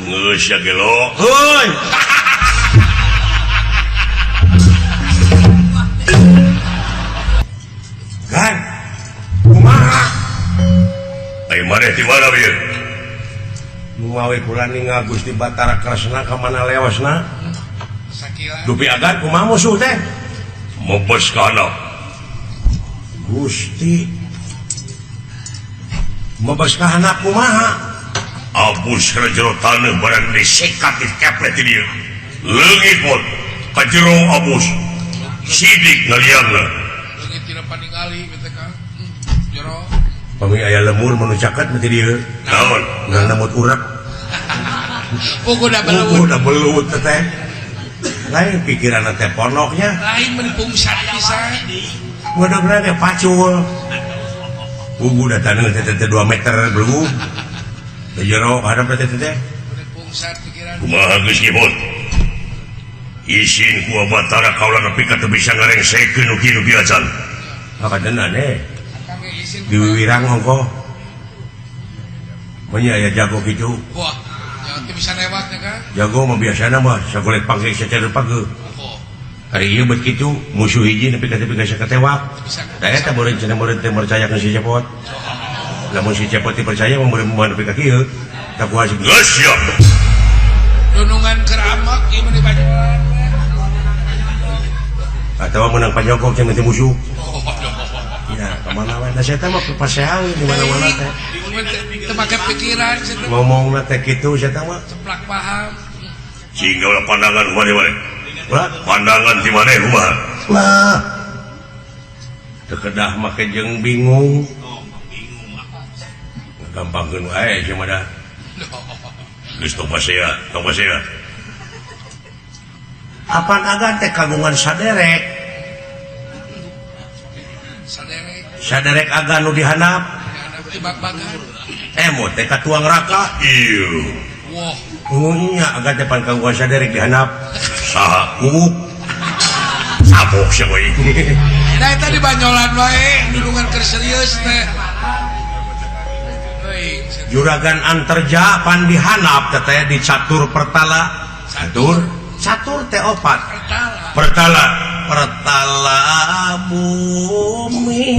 Geus ya gelo. Heuy. Kan kumaha? Ai maneh di mana bieu? Mawe kula ningal Gusti Batara Kresna ka mana lewasna? Sakila. Dupi agan kumaha musuh teh? Mebes ka handap. Gusti mebes ka handap kumaha? Abus kana jero taneuh barang disikat dikeplet di dieu. Leungit pun ka jero abus. Sidik ngaliangna. Leungit tina paningali bete ka. Jero. Pami aya lemur manu caket mah di dieu. Naon? Ngan lemut urek. Pugu da belut. Pugu da belut teh. Lain pikiranna teh pondoknya. Lain mun pungsat pisan. Bodohna teh pacul. Pugu da taneuh teh teh 2 meter belum. Da jero hadap teh teh. Mun pungsat pikiran. Kumaha geus nyebut? Isin ku Batara kaula nepi ka teu bisa ngarengsekeun nu kieu nu kieu acan. Maka eh. Di Wiwirang ongkoh. Punya aya jago kitu. Wah, ya teu bisa lewat ya kan? Jago mah biasana mah sakulit panggil secara pageuh. Hari ieu bet kitu musuh hiji nepi ka teu bisa katewak. Da eta meureun cenah meureun teh percayakeun si Cepot. Lamun si Cepot dipercaya mah meureun mah nepi ka kieu. Tak kuat sih. Geus siap. Dunungan keramak ieu mah dibacoan. Atawa meunang panyokok cenah teh musuh. Ya, kemana mana saya teh mah paseang di mana-mana teh. Teu make pikiran cenah. Ngomongna teh kitu saya teh mah. Ceplak paham. Cing ulah pandangan kumaha di mana? Ulah pandangan di mana kumaha? Lah. Teu kedah make jeung bingung. Gampangkeun wae sia mah dah. Geus tong pasea, tong pasea. Apan agan teh kagungan saderek. Saderek agan nu dihandap. Emot teh ka tuang raka. Ieu. Wah. Nya agan teh pan kagungan saderek dihandap. Saha? Kuuk. Sabok sia we. Da eta di banyolan wae dulungan keur serius teh. Juragan Anterja pan dihandap teh di catur pertala. Catur? Catur teh opat. Pertala. Pertala. Kala bumi.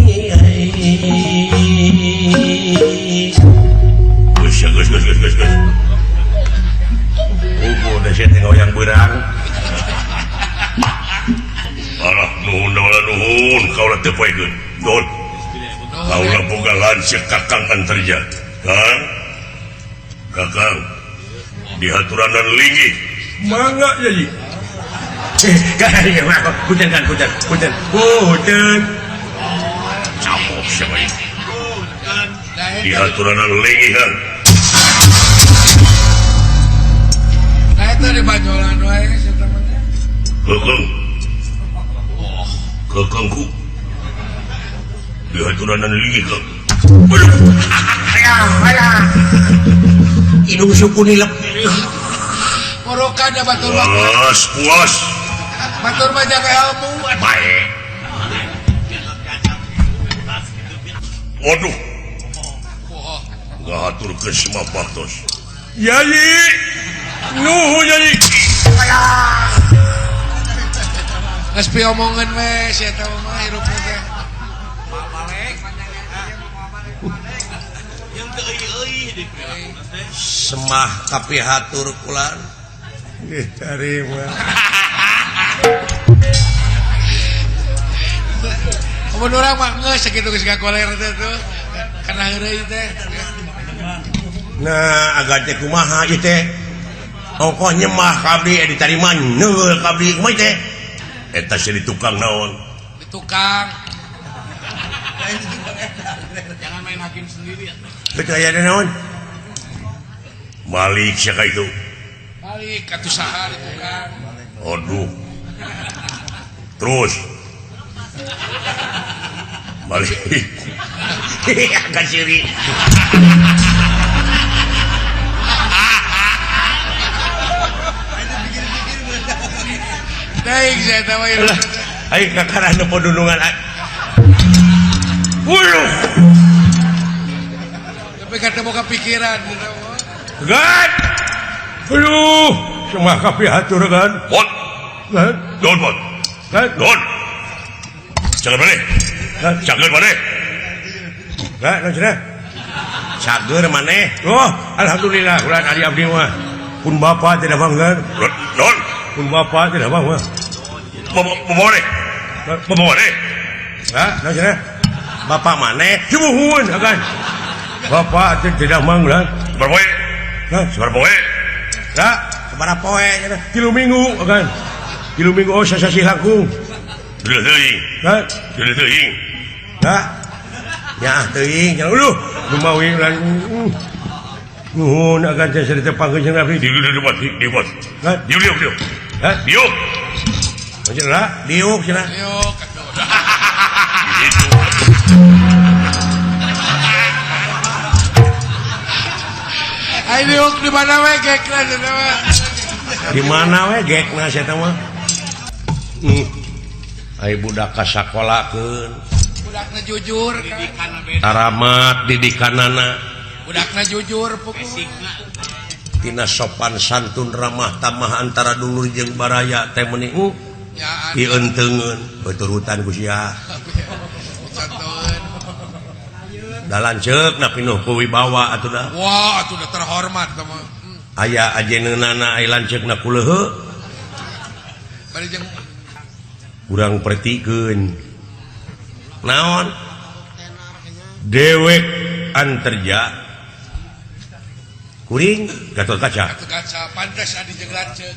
Geus geus geus geus geus. Ugo da sia teh ngoyang beurang. Alah nuhun nuhun kaula teu poekeun. Nuhun. Kaula boga lanceuk Kakang Antarja. Kang. Kakang. Dihaturanan linggih. Mangga yai. Punten kan punten punten. Punten. Capok sia mah. Dihaturanan linggih kan. Nah itu di banyolan wae sia teh. Keukeng. Keukengku. Dihaturanan linggih kan. Ayah, ayah. Hidung suku nilep. Morokan da batur mah. Puas, puas. Batur mah jaga ilmu. Baik. Waduh. Ngahaturkeun semua baktos. Yai. Nuhun yai. Ayah. Geus piomongeun we sia eta mah hirup teh. Semah kapihatur kulan diterima. Mun urang mah geus sakitu geus gakoler teh tuh. Kana heureuy teh. Nah, agan teh kumaha ieu teh? Ongkoh nyemah ka abdi ditarima neueul ka abdi kumaha teh? Eta sia di tukang naon? Di tukang. Jangan main hakim sendiri ya. Betul aya naon? Malik sia ka itu. Malik atuh saha di tukang. Aduh. Terus. Malik. Agak siri. Baik saya tahu itu. Ayo kakara nu podunungan. Wuluh. Tapi kata boga pikiran gitu. Gan. Aduh, semua kapihatur kan. Bot. Gan. Don bot. Gan. Don. Jangan maneh. Cager maneh. Gan, naon cenah? Cager maneh. Oh, alhamdulillah ulah ari abdi mah. Pun bapa tidak bangga. Don. Pun bapa tidak bangga. Bapak maneh. Bapak maneh. Hah, naon cenah? Bapak maneh sumuhun agan. Bapak tidak mangga. Sabaraha poe? Hah, sabaraha poe? Hah, sabaraha poe cenah? 3 minggu agan. 3 minggu oh sasasih langkung. Deuh teuing. Hah? Deuh teuing. Hah? Nyaah teuing cenah. Uluh, lumawi ulah. Nuhun agan teh sarita pangkeun cenah abdi. Diuk diuk diuk. Hah? Diuk diuk diuk. Hah? Diuk. Cenah, diuk cenah. Diuk. Gitu. Ayo diuk di mana we gekna cenah mah. Di mana we gekna sia teh mah? Ai budak ka sakolakeun. Budakna jujur taramat didikanana. Budakna jujur pukul. Tina sopan santun ramah tamah antara dulur jeung baraya teh meuni dienteungeun beuturutan ku sia. Da lanceuk na pinuh ku wibawa atuh da. Wah, atuh da terhormat teh mah. Aya ajeneunana aya lanceukna ku leuheuh. Bari jeung urang pertikeun. Naon? Dewek Antarja. Kuring Gatot Kaca. Gatot Kaca pantes adi jeung lanceuk.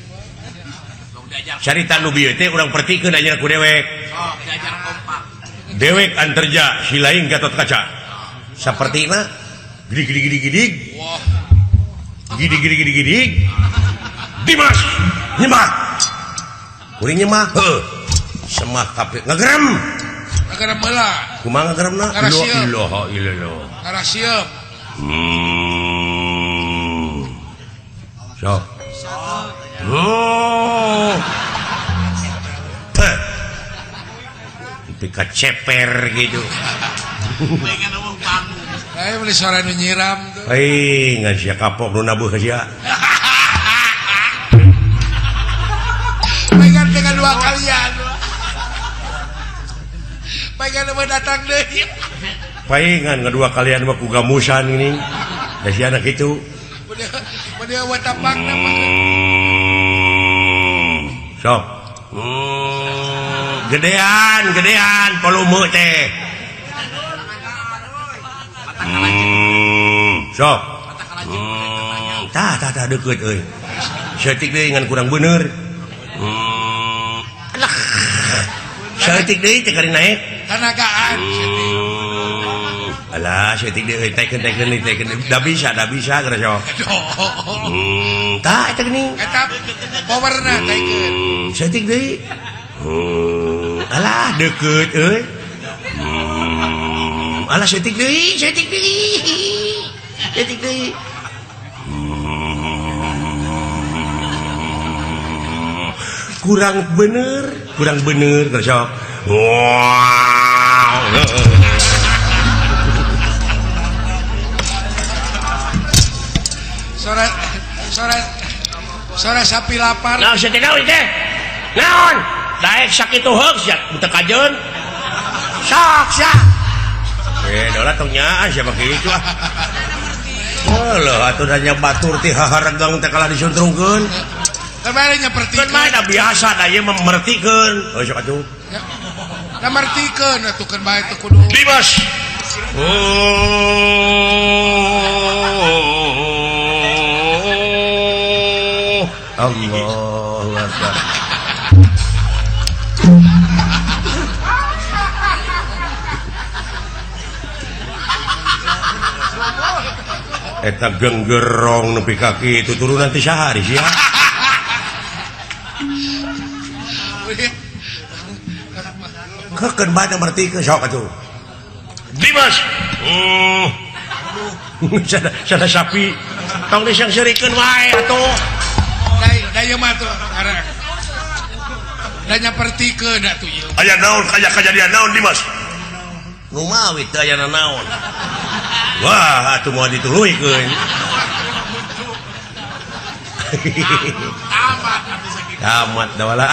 Carita nu bieu teh urang pertikeun anjeunna ku dewek. Sok diajar kompak. Dewek Antarja si lain Gatot Kaca. Sapertina gidig gidig gidig gidig. Wah. Gidig gidig gidig gidig. Dimas nyemah. Kuring nyemah. Heuh. Semah kabeh ngagerem. Ngagerem heula. Kumaha ngageremna? La ilaha illallah. Ngarasieup. Sok. Oh. Teh. Pika ceper gitu. Ayo beli suara nu nyiram tuh. Hei, ngan sia kapok nu nabuh ka sia. Pengen dengan dua kalian. Paingan mah datang deui. Paingan kedua kalian mah ku gamusan ini. Da si anak itu. Beudeung wa tapakna mah. Sok. Gedean, gedean volume teh. Sok. Tah tah tah deukeut euy. Saeutik deui ngan kurang bener. Alah. Saeutik deui teh kari naik. Tanagaan saeutik. Alah, saeutik deui taikeun taikeun taikeun. Da bisa geura sok. Tah eta geuning. Eta powerna taikeun. Saeutik deui. Alah deukeut euy. Alah saeutik deui, saeutik deui. Saeutik deui. Kurang bener sok. Wow. Sora sapi lapar. Naon sia teh naon teh? Naon? Daek sakitu heug sia teu kajeun. Sok sia. Dola tong nyaan sia mah kitu ah. Heuh atuh da nya batur ti haharegang teh kalah disuntrungkeun. Kan bae nya pertikeun. Kan bae da biasa da ieu mah mertikeun. Oh sok atuh. Da mertikeun atuh keun bae teh kudu. Dimas. Oh. Allahu Akbar. Eta genggerong nepi ka kitu turunan ti sahari sia. Kekeun bae mertikeun sok atuh. Dimas. Sada sapi tong disangseurikeun wae atuh. Da ieu mah tuh da nya pertikeun atuh ieu. Aya naon kaya kajadian naon Dimas? Nu mawi teu aya naon. Wah, atuh moal dituluykeun. Tamat dawala.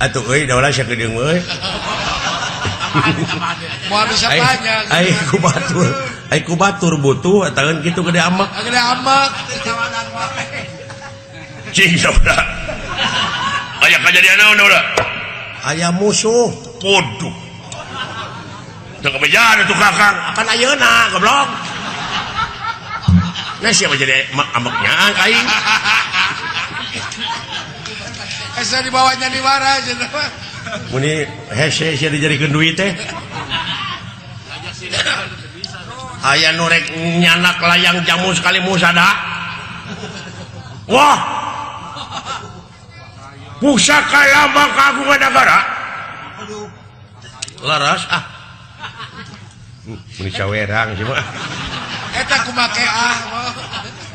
Atuh euy dawala sakedeung euy. Moal bisa banyak. Ai ku batur butuh ataun kitu gede amek. Gede amek. Cing saudara. Aya kajadian naon saudara? Aya musuh. Waduh. Teu kebejaan atuh Kakang. Apan ayeuna goblok. Nah siapa jadi ameknya ka aing. Asa dibawanya di mana cenah. Muni hese sia dijadikeun duit teh. Aya nu rek nyanak layang jamu sekali musada. Wah. Pusaka lambang kagungan negara. Laras ah. Muni sawerang sih mah. Eta kumake ah.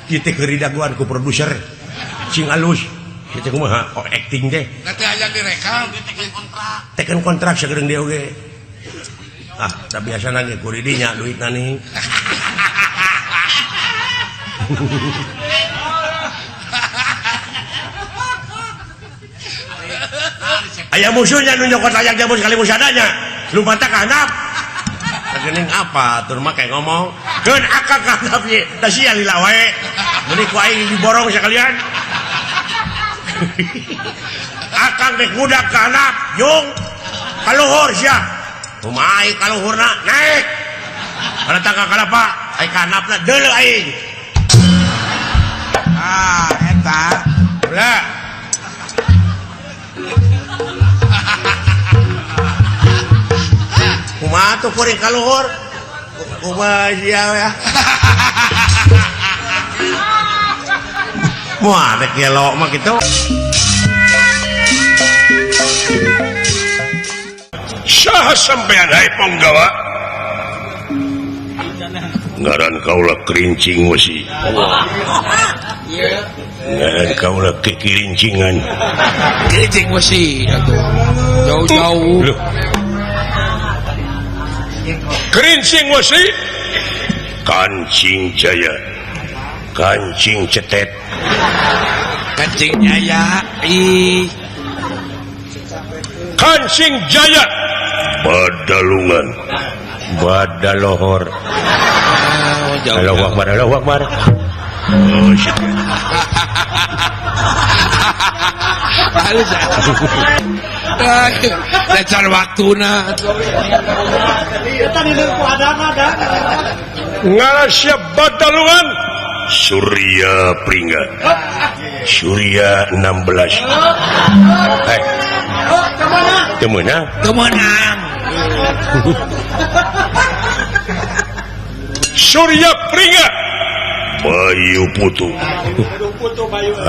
Kieu teh keur daguan ku produser. Sing alus. Kieu teh kumaha? Oh acting teh. Nanti aya direkam. Teken kontrak sagedeung dia oge. Ah, da biasana ge ku didinya duitna nih. Aya musuhnya nu nyokot layang jamu sekali musadanya. Lumpatna ka handap. Geuning apa atur mah kayak ngomong. Keun akang ka handap ye, da sia lila wae. Meuni ku aing diborong sekalian. Akang dek budak ka handap, jung. Kaluhur sia. Kumaha aing kaluhurna naik. Kana tangga kalapa, aing ka handapna deuleu aing. Ah, eta. Ulah. Kumaha tuh kuring kaluhur? Kumaha sia ya. Moal rek gelo mah kitu. Saha sampean hae ponggawa? Ngaran kaula kerincing wesi. Ngaran kaula kikirincingan. Kerincing wesi atuh. Jauh-jauh. Kerincing wesi, kancing jaya, kancing cetet, kancing jaya. Ih, Kancing Jaya Badalungan Badalohor. Allahu Akbar, Allahu Akbar. Oh, shit. Halus. Lecar waktuna. Eta di kuadana da. Ngarasya Badalungan Surya Pringga Surya 16. Eh, teu meunang. Teu meunang. Surya Pringga Bayu Putu.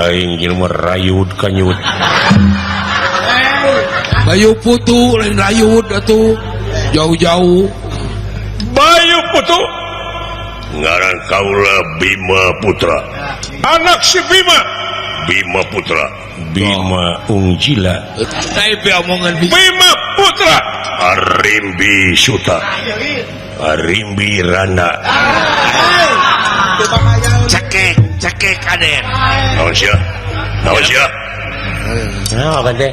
Aing jelema rayud kanyud. Bayu Putu lain rayud atuh. Jauh-jauh. Bayu Putu ngaran kaula Bima Putra. Anak si Bima. Bima Putra. Bima Ungjila. Tapi omongan Bima Putra Arimbi Suta. Arimbi Rana. Cekek, cekek aden. Naon sia? Naon sia? Nah, apa teh?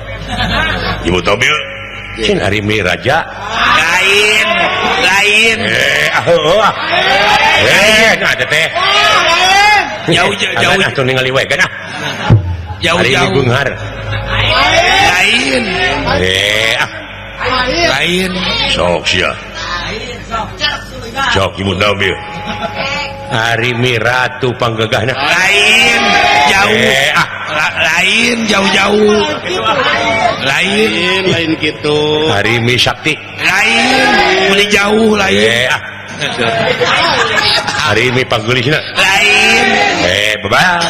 Ibu tahu bil? Cin Arimbi Raja. Lain, lain. Ah, nah teh. Jauh, jauh. Atuh ningali we kan ah. Jauh, jauh. Arimbi Beunghar. Lain. Ah. Lain. Sok sia. Sok ibu tahu bil? Arimbi Ratu panggegahna. Lain, jauh. Lain, jauh-jauh. Lain, lain gitu. Arimbi Sakti. Lain, beli jauh lain. Arimbi panggelisna. Lain. Bye-bye.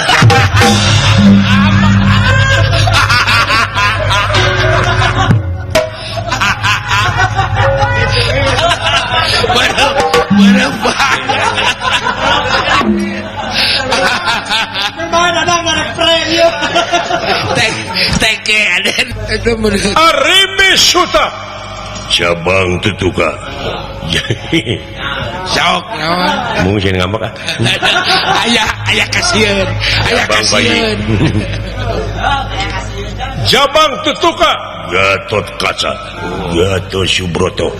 Arimbi Suta cabang tetuka. Sok naon? Mungkin ngambek ah. Aya aya kasieun, aya kasieun. Jabang tetuka Gatot Kaca, Gatot Subroto.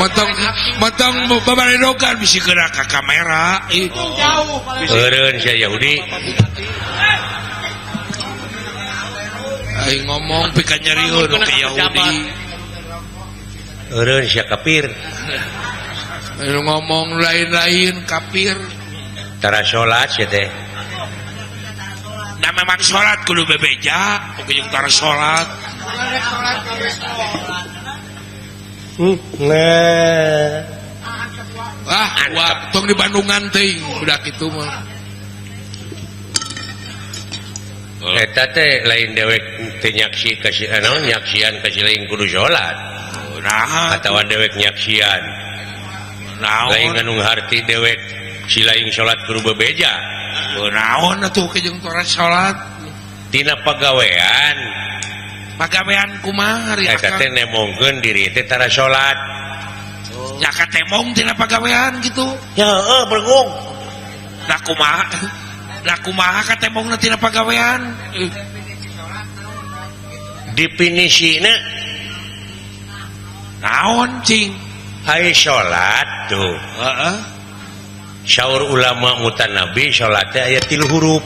Motong motong babaredogan bisi geura ka kamera. Eureun sia Yahudi. Aing ngomong pika nyerieun ka Yahudi. Eureun sia kafir. Aing ngomong lain-lain kafir. Tara salat sia teh. Da memang salat kudu bebeja, oge jeung tara salat. Nah. Ah, wah, tong di Bandungan teuing budak itu mah. Eta teh lain dewek teu nyaksi ka si naon nyaksian ka si lain kudu salat. Nah, atawa dewek nyaksian. Naon? Lain anu harti dewek si lain salat kudu bebeja. Naon atuh ke jeung tora salat? Tina pagawean. Pagawean kumaha ari eta teh nemongkeun diri teh tara salat. Nya katemong tina pagawean gitu. Ya heueuh bergung. Lah kumaha? Lah kumaha katemongna tina pagawean? Definisina naon cing? Ai salat tuh. Heeh. Saur ulama mutanabi salat teh aya 3 huruf.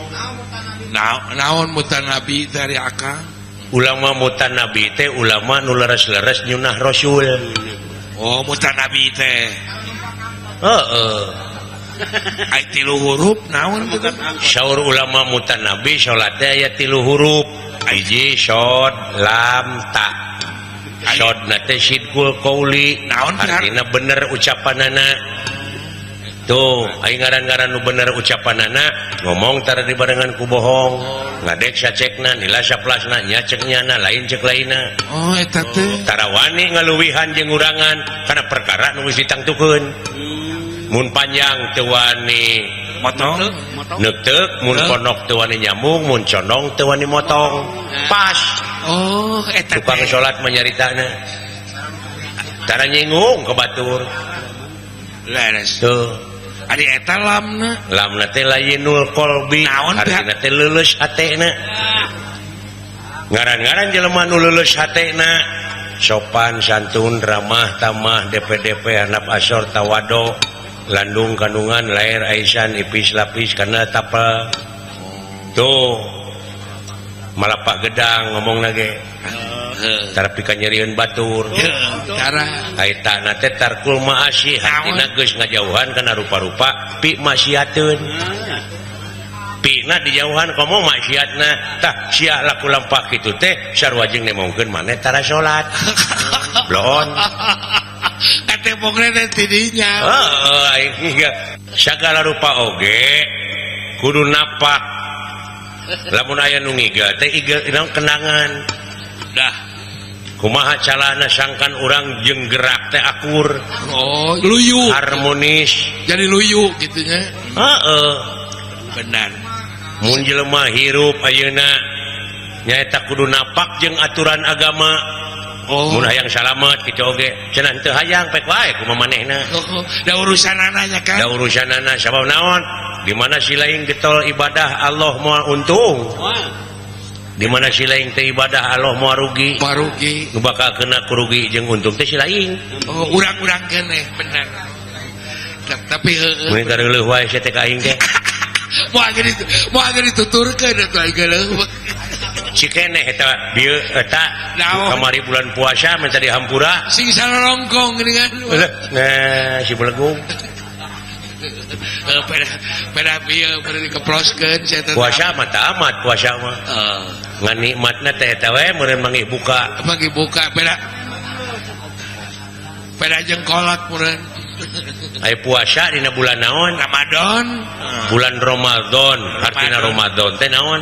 Naon mutanabi teh ari akang? Ulama mutanabi teh ulama nu leres-leres nyunah Rasul. Oh, mutanabi teh. Heeh. Ai 3 huruf naon teh? Saur ulama mutanabi salat teh aya 3 huruf. Hiji shod lam ta. Shodna teh sidqul qauli, naon artina bener ucapanana. Tuh, aing ngaran-ngaran nu bener ucapanana ngomong tara dibarengan ku bohong. Ngadek sacekna, nila saplasna, nya cek nyana, lain cek lainna. Oh, eta teh. Tara wani ngaluwihan jeung ngurangan kana perkara nu geus ditangtukeun. Mun panjang teu wani motong, neuteuk, mun pondok teu wani nyambung, mun condong teu wani motong. Pas. Oh eta tukang salat mah nyaritana tara nyinggung ke batur. Leres. Tuh. Ari eta lamna. Lamna teh layinul qalbi. Artina teh leuleus hatena. Ngaran-ngaran jelema nu leuleus hatena sopan santun ramah tamah DPDP handap asor tawado landung kandungan lair aisan ipis lapis karena tapel. Tuh malapak gedang ngomong lagi tara pika nyerieun batur tara eta na teh tarkul maasi hatina geus ngajauhan kana rupa-rupa pi maksiateun pina dijauhan komo maksiatna tah sia laku lampah kitu teh sarua jeung nemongkeun maneh tara salat bloon katembongna teh tidinya. Heeh aing sagala rupa oge kudu napak lamun aya nu ngigel teh igel naon kenangan dah kumaha calana sangkan urang jeung gerak teh akur. Oh luyu harmonis jadi luyu gitunya. Heeh benar mun jelema hirup ayeuna nyaeta kudu napak jeung aturan agama. Oh. Mun hayang salamet kitu oge cenah teu hayang pek wae kumaha manehna. Oh, da urusanana nya kan. Da urusanana sabab naon? Di mana si lain getol ibadah Allah moal untung. Di mana si lain teh ibadah Allah moal rugi. Moal rugi. Nu bakal kena kurugi jeung untung teh si lain. Oh, urang-urang keneh bener. Tapi heueuh. Mun kareuleuh wae sia teh ka aing teh. Moal geus dituturkeun atuh aing geuleuh. Cikeneh eta bieu eta kamari bulan puasa minta dihampura sing salorongkong geuningan. Nah si belegung. Peda bieu bade dikeploskeun sia teh. Puasa mah tamat puasa mah. Ngan nikmatna teh eta we meureun manggih buka. Manggih buka peda. Peda jeung kolot meureun. Aya puasa dina bulan naon? Ramadan. Bulan Ramadan, artina Ramadan teh naon?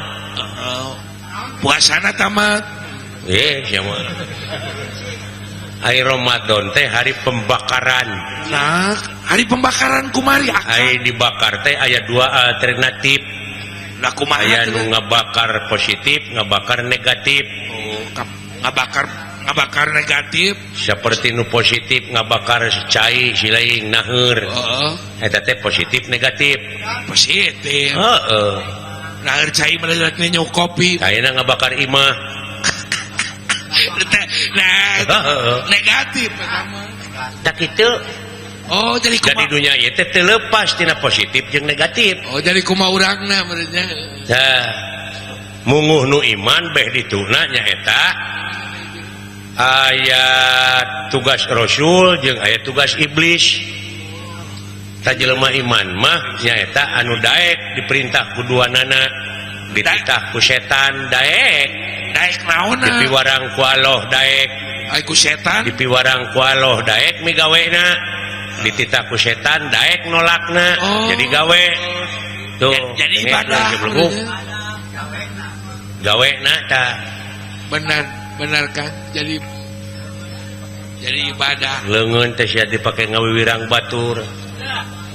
Puasana tamat. Siapa? Hari Ramadan teh hari pembakaran. Nah, hari pembakaran kumari. Ari dibakar teh aya dua alternatif. Nah, kumaha? Aya nu ngabakar positif, ngabakar negatif. Oh, ngabakar negatif. Seperti nu positif ngabakar cai silaing naheur. Heeh. Eta teh positif negatif. Positif. Heeh. Naheur cai meledak nyenyuk kopi. Ayeuna ngabakar imah. Nah, negatif eta mah. Tak kitu. Oh, jadi jadi dunia ieu teh teu leupas tina positif jeung negatif. Oh, jadi kumaha urangna meureunnya. Tah, munguh nu iman beh dituna nyaeta aya tugas rasul jeung aya tugas iblis. Tah jelema iman mah nyaeta anu daek diperintah ku duanana, dititah ku setan daek. Daek naonna? Dipiwarang ku Allah daek. Ai ku setan? Dipiwarang ku Allah daek migawena. Dititah ku setan daek nolakna. Oh. Jadi gawe. Tuh, jadi ibadah. Gawena tah. Benar, benar kan? Jadi ibadah. Leungeun teh sia dipake ngawiwirang batur.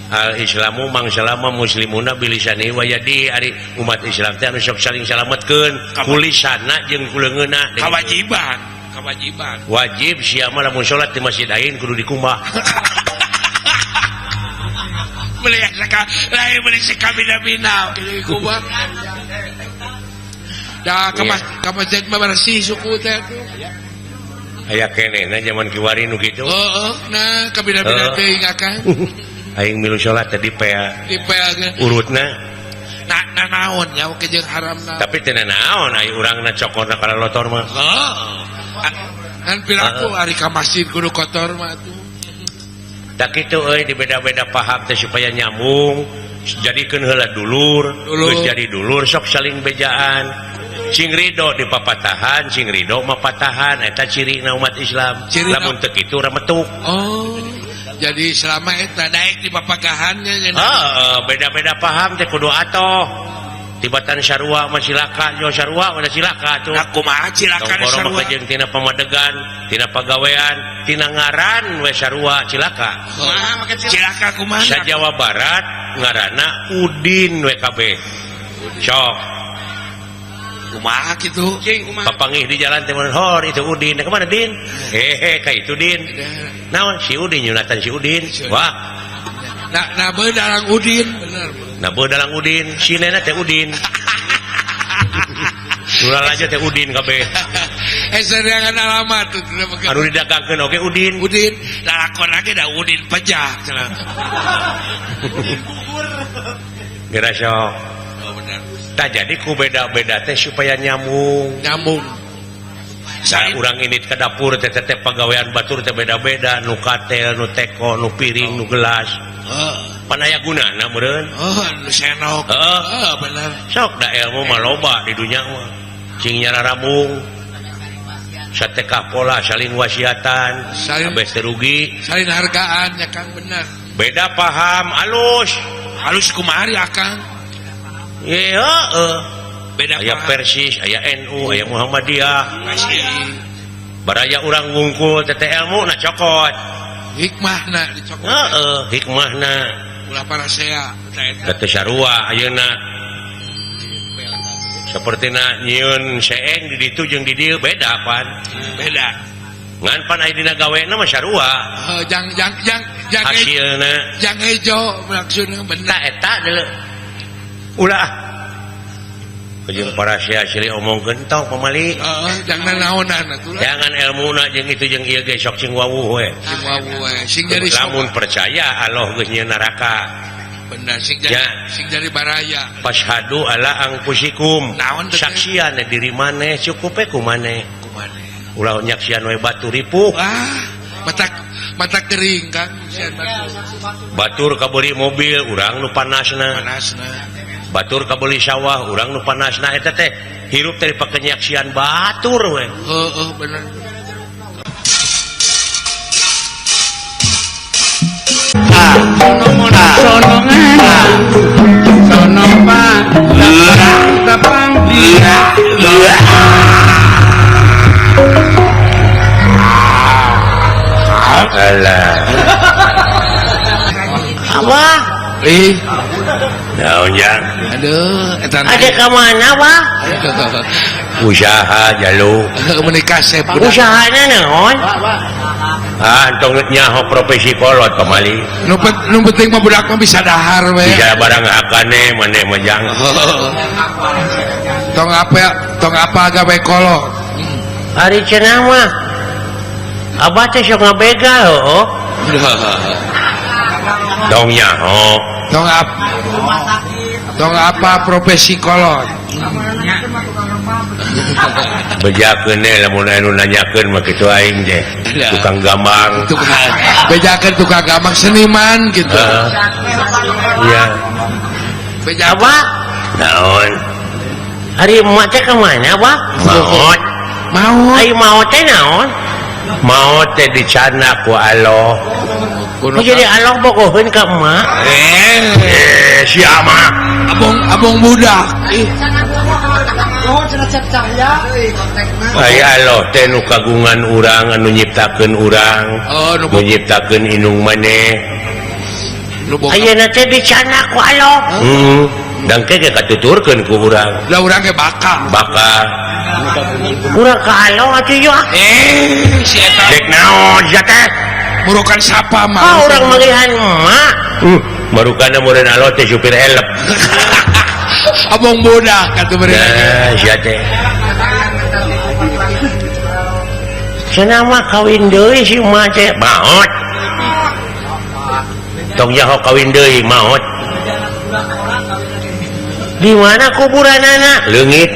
Al Islamu mangsalama muslimuna bilisani wa yadi ari umat Islam teh anu sok saling salametkeun kulisana jeung kuleungeunna. Kewajiban, kewajiban. Wajib sia mah lamun salat di masjid aing kudu dikumbah. Beli lain beli sakabina-bina kudu dikumbah. Da ka masjid mah bersih suku teh atuh. Aya keneh na zaman kiwari nu kitu. Heeh, nah kabina-bina teuing akan. Aing milu salat teh dipea. Dipea ge. Urutna. Nah, naon nya oke jeung haramna. Tapi teu naon ai urangna cokorna kana lotor mah. Heeh. Kan piraku ari ka masjid kudu kotor mah atuh. Tak kitu euy dibeda-beda paham teh supaya nyambung. Jadikeun heula dulur, geus jadi dulur sok saling bejaan. Cing ridho di papatahan, cing ridho mapatahan eta cirina umat Islam. Lamun teu kitu remetuk. Oh. Jadi selama eta daek di papagahannya. Heeh, beda-beda paham teh kudu atoh. Tibatan sarua mah cilaka, jo sarua mah cilaka tuh. Nah, kumaha cilaka sarua? Tong jeung tina pamadegan, tina pagawean, tina ngaran we sarua cilaka. Kumaha make cilaka kumaha? Sa Jawa Barat ngaranna Udin WKB. Sok. Kumaha kitu? Papanggih di jalan teh mun hor itu Udin. Ka mana Din? Hehe ka itu Din. Naon si Udin nyunatan si Udin. Wah. Nah beunang dalang Udin bener. Nah beunang dalang Udin, si nena teh Udin. Ulah aja teh Udin kabeh. Sareangan alamat tuh anu didagangkeun oge Udin. Udin lalakon lagi da Udin pejah cenah. Udin bubur. Geura sok. Oh bener. Tah jadi ku beda-beda teh supaya nyambung. Nyambung. Saya urang ini ke dapur teh teh pagawean batur teh beda-beda, nu katel, nu teko, nu piring, nu gelas. Heeh. Pan aya gunana meureun. Heeh, nu senok. Heeh, bener. Sok da ilmu mah loba di dunya mah. Cing nyararabung. Satekah pola saling wasiatan, kabeh teu rugi, saling hargaan ya Kang bener. Beda paham alus. Alus kumaha Akang? Ye heeh. Beda aya Persis, aya NU, aya Muhammadiyah. Baraya urang ngungkul teh ilmu na cokot. Hikmahna dicokot. Heeh, hikmahna. Ulah parasea eta. Teu sarua ayeuna. Sapertina nyieun seeng di ditu jeung di dieu beda pan. Beda. Ngan pan aya dina gawena mah sarua. Heuh, jang jang jang jang hasilna jang hejo maksudna bener. Tah eta deuleu. Ulah jeung parasea silih omongkeun tong pamali. Heeh, jangan naonan atuh. Jangan elmuna jeung itu jeung ieu ge sok sing wawuh we. Sing wawuh we, sing jadi lamun percaya Allah geus nyieun neraka. Bener sing jadi sing jadi baraya. Fashhadu ala anfusikum. Naon saksian diri maneh cukup we ku maneh. Ku maneh. Ulah nyaksian we batur ripuh. Wah, matak mata kering Kang. Batur kabeli mobil urang nu panasna. Panasna. Batur kabeli sawah urang nu panasna eta teh hirup teh dipake nyaksian batur we. Heeh, bener. Alah. Apa? Ih. Naon jang? Aduh, eta ada ka mana, Pak? Usaha jalu. Menikah sep. Usahana naon? Ah, tong nyaho profesi kolot pamali. Nu penting mah budak mah bisa dahar we. Bisa barang hakane maneh mah jang. Tong apa gawe kolot. Ari cenah mah abah teh sok ngabegal heuh. Tong nyaho. Tong apa profesi kolot. Bejakeun we lamun anu nanyakeun mah kitu aing teh. Tukang gamang. Bejakeun tukang gamang seniman gitu. Iya. Beja apa? Naon? Ari emak teh ka mana, Pak? Maot. Maot. Ai maot teh naon? Maot teh dicana ku Allah. Kuno jadi Allah bogoheun ka emak. Siapa? Abong budak. Ih. Ai Allah teh nu kagungan urang anu nyiptakeun urang. Oh, nu nyiptakeun indung maneh. Ayeuna teh dicana ku Allah. Heeh. Dangke ge katuturkeun ku urang. Lah urang ge bakal. Bakal. Urang ka Allah atuh yeuh. Si eta. Dek naon sia teh? Murukan sapa mah? Oh, urang manggihan emak. Marukana meureun Allah teh supir elep. Abong budak atuh meureun. Nah, sia teh. Cenah mah kawin deui si emak teh. Maot. Tong nyaho kawin deui maot. Di mana kuburanana? Leungit.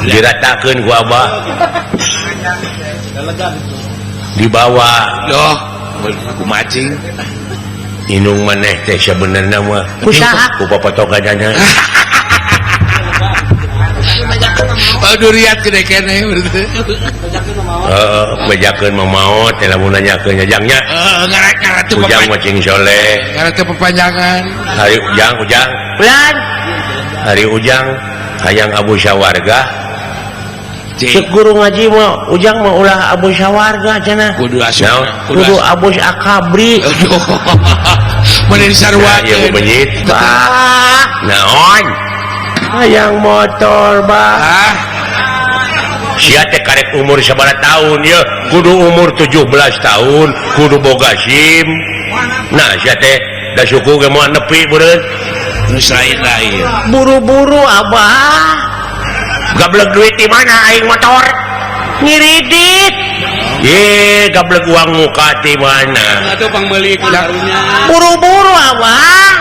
Diratakeun ku abah. Dibawa. Loh, ku macing. Inung maneh teh sabenerna mah. Ku saha? Ku papatokanana. Oh, duriat gede keneh berarti. Heeh, bejakeun mah maot teh lamun nanyakeun jangnya. Heeh, ngaret-ngaret teu Ujang mah cing soleh. Ngaret teu pepanjangan. Hari ujang, ujang. Bulan. Hari ujang hayang abu sawarga. Cek guru ngaji mah ujang mah ulah abu sawarga cenah. Kudu asup. Kudu abu akabri. Mun sarua ieu benyit. Naon? Hayang motor bah. Sia teh karek umur sabaraha tahun ya, kudu umur 17 tahun, kudu boga SIM. Nah, sia teh da suku ge moal nepi beureun. Nu lain-lain. Buru-buru abah. Gablek duit di mana aing motor? Ngiridit. Ye, gablek uang muka di mana? Atuh pangmeuli ku darunya. Buru-buru abah.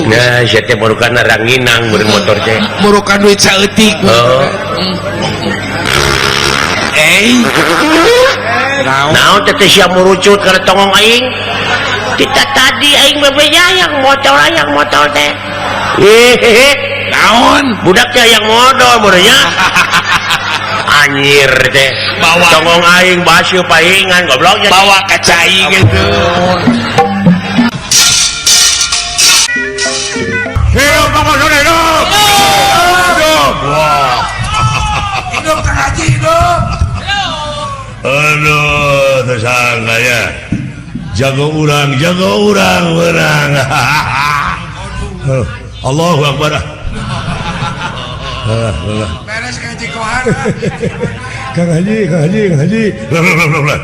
Nah, sia teh barukan ranginang beureun motor teh. Burukan duit saeutik. Oh. Eh. Naon teh sia murucut kana tongong aing? Kita tadi aing bebeja yang motor teh. Hehehe. Naon? Budak teh yang modal meureunnya. Anjir teh. Bawa tongong aing basuh pahingan goblok. Bawa ka cai gitu. Hidup Bangsa hidup. Hidup. Wah. Hidup Kang Haji hidup. Aduh, tersangka ya. Jago urang menang. Allahu Akbar. Beres Kang Haji Kohar. Kang Haji. Lah.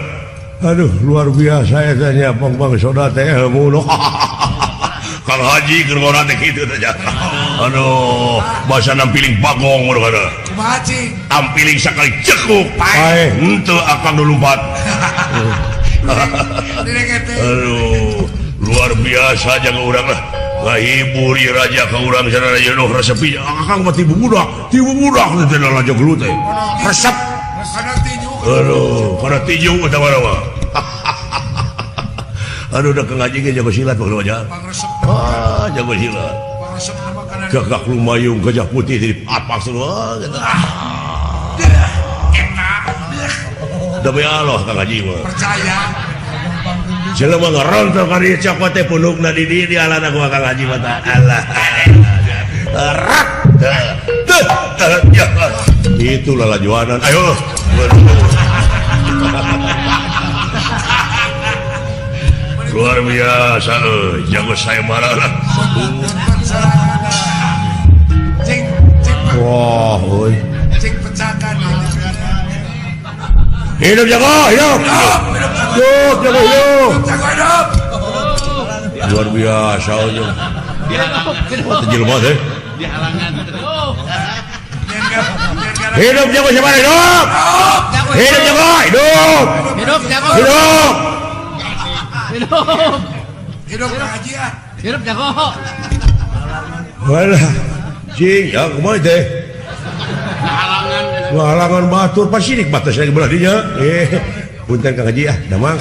Aduh, luar biasa eta nya pang-pang soda teh ilmu. Kang Haji keur ngora teh kitu teh. Aduh, basa nampiling bagong ngono kana. Kumaha cing? Tampiling sakali cekuk. Paeh, henteu akang nu lumpat. Aduh, luar biasa jaga urang lah. Ngahibur ieu raja ka urang sana raja nuh resep akang mah tibu budak teh raja gelut teh. Resep. Aduh, kana tinju eta mah. Aduh, udah Kang Haji ge jago silat mah aja. Ah, jago silat. Gagak lumayung gajah putih di apak semua gitu. Demi Allah Kang Haji mah. Percaya. Jelema ngarontok ka dieu cokot teh punukna di dieu dialana ku Kang Haji mah tah. Alah. Rak. Teh. Itulah lajuanan. Ayo. Luar biasa jago saya marah lah. Wah, oi. Hidup jago, hidup. Hidup jago, hidup. Luar biasa oi. Wah, jelema teh. Hidup jago siapa hidup? Hidup jago, hidup. Hidup jago. Hidup. Hidup. Hidup Kang Haji ah. Hidup jago. Walah. Cing, ya kumaha teh? Halangan. Batur pasirik batas lagi belah dinya. Punten Kang Haji ah, damang.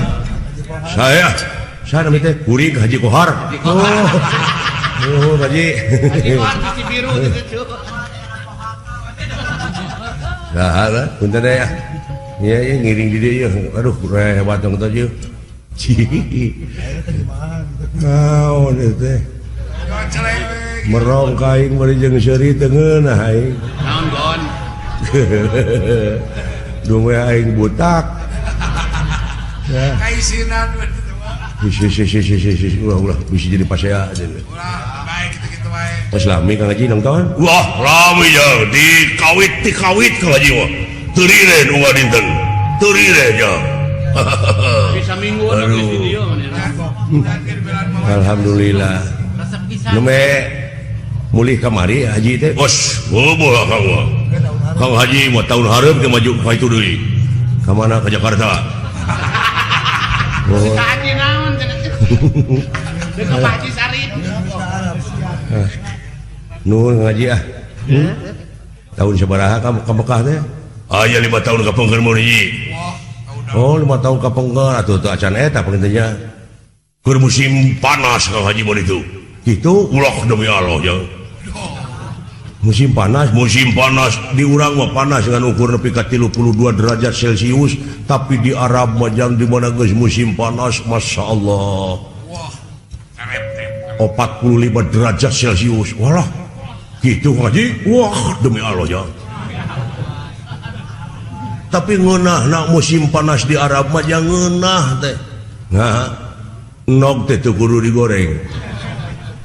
Saya nami teh kuring Haji Kohar. Oh. Oh, Haji. Haji Kohar sisi biru gitu. Saha lah, punten teh ah. Iya, iya ngiring di dieu. Aduh, hebat dong teh ieu. Naon ieu teh? Merong ka aing bari jeung seuri teu ngeunah aing. Naon gon? Duwe aing butak. Ya. Kaisinan si ulah bisa jadi pasea. Ulah baik kitu-kitu wae. Pas lami Kang Haji nonton? Wah, lami ya dikawit Kang Haji mah. Teu riren unggal dinten. Teu riren ya. Bisa mingguan di video. Alhamdulillah. Nume mulih kamari Haji teh. Bos, boboh Kang mah. Kang Haji mah tahun hareup teh maju ka itu deui. Ka mana? Ka Jakarta. Oh. Ka Haji naon cenah? Deuk ka Pak Haji Sarip. Nuhun Haji ah. Tahun sabaraha ka Mekah teh? Aya 5 tahun ka pengker mun hiji. Oh, 5 tahun ka pengker atuh teu acan eta pengintenya. Keur musim panas Kang Haji mun itu. Kitu ulah demi Allah ya. Musim panas di urang mah panas dengan ukur nepi ka 32 derajat Celcius, tapi di Arab mah jang di mana geus musim panas, Masya Allah. 45 derajat Celcius. Walah. Gitu Haji. Wah, demi Allah ya. Tapi ngeunah na musim panas di Arab mah jang ngeunah teh. Nah, nog teh teu kudu digoreng.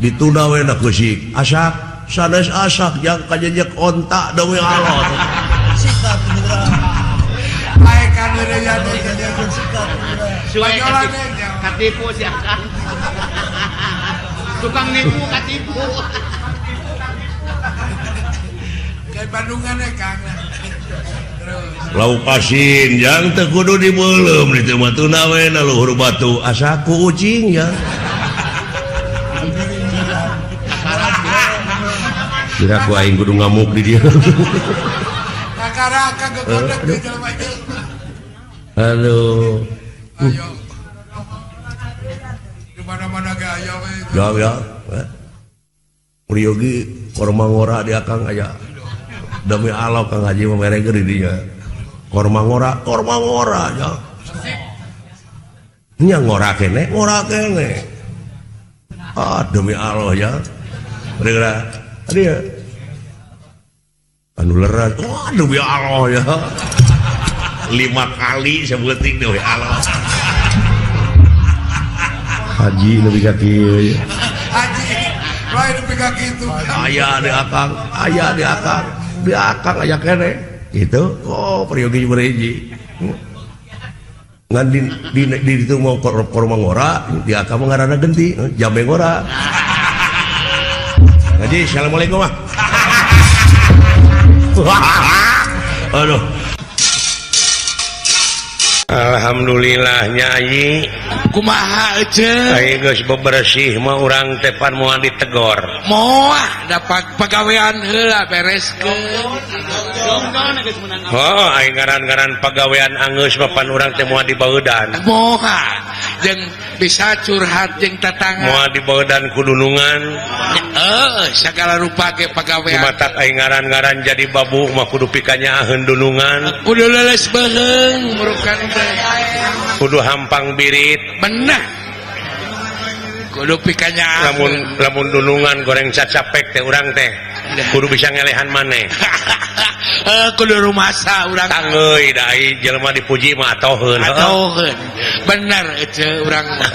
Ditunda we na keusik, asak. Sanes asak jang kajejek onta demi Allah. Sikat Aekan heureuyan teh. Katipu si Akang. Tukang nipu katipu. Kayak Bandungan ya Kang. Lauk asin jang teu kudu dibeuleum ditu mah tuna we na luhur batu asa ku ucing ya. Kira ku aing kudu ngamuk di dieu. Kakara kagegodeg di jelema ieu. Aduh. Ayo. Di mana-mana ge aya we. Ya ya. Priyogi korma ngora di akang aya. Demi Allah Kang Haji mah meregeun di dinya. Korma ngora ya. Nya ngora kene, ngora kene. Ah demi Allah ya. Geura dia. Anu lerat. Wah demi Allah ya. 5 kali sebuting demi Allah. Haji lebih ka kieu. Haji lain lebih ka kitu. Aya di akang, aya di akang. Di akang aya kene. Gitu. Oh, peryogi bereji. Ngan di ditu mau korma ngora, di akang mah ngaranna genti, jambe ngora. Haji, assalamualaikum ah. Aduh. Alhamdulillah nyai. Kumaha ece? Aing geus bebersih mah urang teh pan moal ditegor. Moal dapat pagawean heula bereskeun. Oh, aing ngaran-ngaran pagawean anggeus mah pan urang teh moal dibaudan. Moal jeung bisa curhat jeung tatangga. Moal dibaudan ku dunungan. Heeh, sagala rupa ge pagawean. Kumatak aing ngaran-ngaran jadi babu mah kudu pikanyaaheun dunungan. Kudu leuleus beuheung murukan teh. Kudu hampang birit. Benah. Kudu pikanya lamun lamun dunungan goreng cacapek teh urang teh kudu bisa ngelehan maneh. Kudu rumasa urang tanggeuy da ai jelema dipuji mah atoheun. Atoheun. Bener ece urang mah.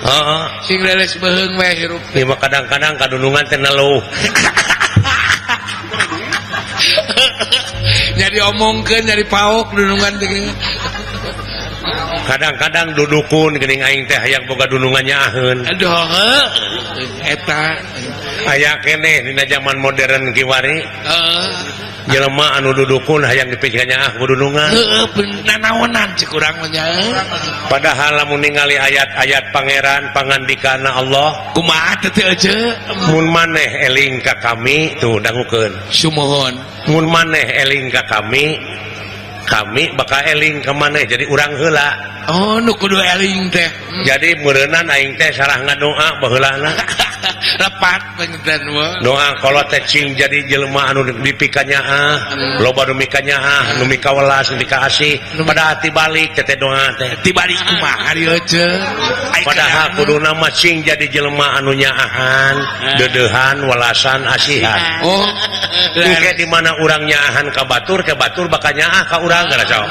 Heeh. Sing leuleus beuheung we hirup. Ieu mah kadang-kadang kadunungan teh neluh. Jadi omongkeun jadi paok dunungan teh. Kadang-kadang dudukun geuning aing teh hayang boga dunungan nyaaheun. Aduh heuh eta aya keneh dina zaman modern kiwari. Heeh. Jelema anu dudukun hayang dipikeun nyaah ku dunungan. Heueuh nanaonan cek urang mah nya. Padahal lamun ningali ayat-ayat pangeran pangandikana Allah kumaha teh teh ece? Mun maneh eling ka kami tuh dangukeun. Sumuhun. Mun maneh eling ka kami, kami bakal eling ka maneh jadi urang heula. Oh nu kudu eling teh. Jadi meureunnan aing teh salah ngadoa baheulana. Lepat panginten mah. Doa kalau teh cing jadi jelema anu dipikanyaah, loba nu mikanyaah, nu mikawelas, nu mikaasih, pada hati balik teh doa teh. Tibalik kumaha ieu ce? Padahal kuduna mah cing jadi jelema anu nyaahan, deudeuhan, welasan, asihan. Oh, engke di mana urang nyaahan ka batur, ke batur bakal nyaah ka urang gara sok.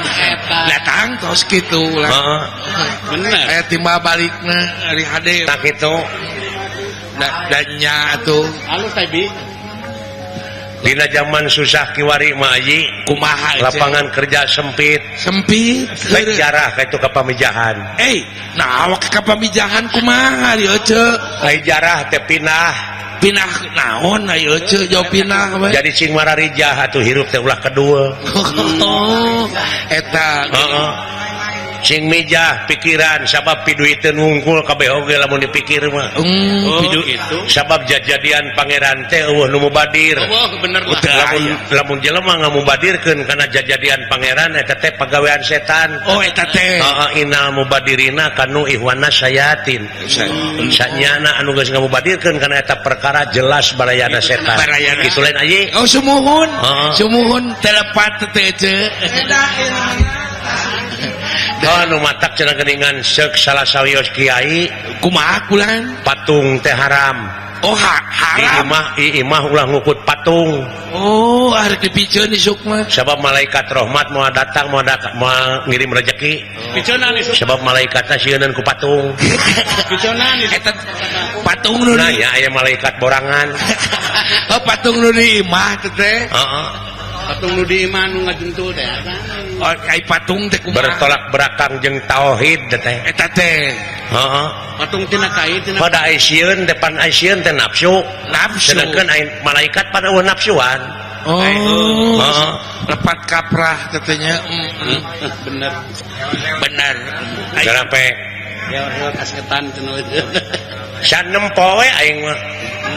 Datang tos kitu lah. Heeh. Bener. Aya timbal balikna ari hade. Tak kitu. Danya atuh. Halus teh bi. Dina zaman susah kiwari mah aji kumaha lapangan kerja sempit. Sempit. Baik jarah ka itu ka pamijahan. Nah awak ka pamijahan kumaha ieu ce? Ai jarah teh pindah. Pindah naon ieu ce jauh pindah we. Jadi cing mararijah atuh hirup teh ulah kedua. Oh, eta. Heeh. Sing mijah pikiran sabab piduiteun wungkul kabeh oge lamun dipikir mah. Oh, gitu. Sabab jajadian pangeran teh eueuh nu mubadir. Oh, bener lah. Lamun lamun jelema ngamubadirkeun kana jajadian pangeran eta teh pagawean setan. Oh, eta teh. Heeh, innal mubadirina kanu ihwana sayatin. Sanyana anu geus ngamubadirkeun kana eta perkara jelas barayana setan. Barayana. Kitu lain aji. Oh, sumuhun. Heeh. Sumuhun telepat teh ce. Oh, nu matak cenah geuningan seuk salah sawios kiai kumaha kulan patung teh haram. Oh haram. Imah ulah ngukut patung. Oh arek dipiceun isuk mah. Sabab malaikat rahmat moal datang moal ngirim rezeki. Piceunan isuk. Sabab malaikatna sieunan ku patung. Piceunan isuk. Eta patung nu nah ya aya malaikat borangan. Oh patung nu di imah teh. Heeh. Patung nu di imah nu ngajentul teh. Oh ai patung teh kumaha? Bertolak belakang jeung tauhid teh. Eta teh. Heeh. Patung tina kai tina. Pada aisieun depan aisieun teh nafsu. Nafsu. Sedangkan ain malaikat pada eueuh nafsuan. Oh. Heeh. Lepat kaprah katanya. Bener. Bener. Sampai ya kasketan cenah. Sanem poe aing mah.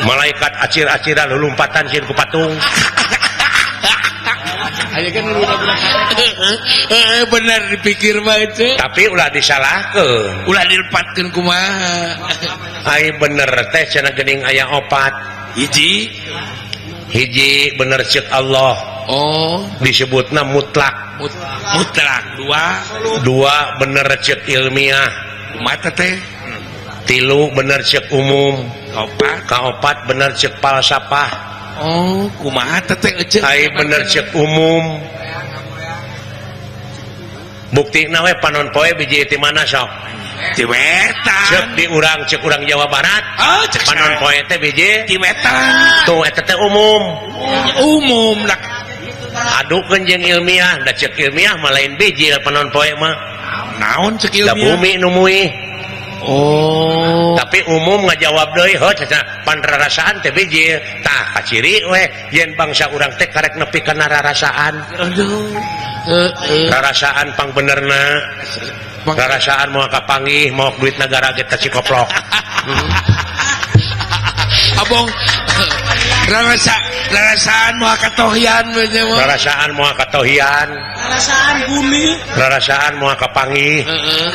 Malaikat acir-aciran lulumpatan sieun ku patung. Aya kan nu bener dipikir mah itu. Tapi ulah disalahkeun. Ulah dilepatkeun kumaha. Ai bener teh cenah geuning aya opat. Hiji. Hiji bener ceuk Allah. Oh, disebutna mutlak. Mutlak. Dua bener ceuk ilmiah. Kumaha teh? Tilu bener ceuk umum. Kaopat. Kaopat bener ceuk falsafah. Oh, kumaha teh ece? Ai bener ceuk umum. Buktina we panon poe biji ti mana sok? Ti wetan. Ceuk di urang ceuk urang Jawa Barat. Oh, ceuk panon poe teh biji ti wetan. Tuh eta teh umum. Umum lah. Adukeun jeung ilmiah, da ceuk ilmiah mah lain biji panon poe mah. Naon ceuk ilmiah? Da bumi nu muih. Oh. Tapi umum ngajawab deui heuh cenah pan rarasaan teh biji. Tah kaciri we yen bangsa urang teh karek nepi kana rarasaan. Aduh. Rarasaan pang benerna. Rarasaan moal kapanggih maok duit nagara ge teh cikoplok. Abong rarasaan moal katohian we nya mah. Rarasaan moal katohian. Rarasaan bumi. Rarasaan moal kapanggih. Heeh.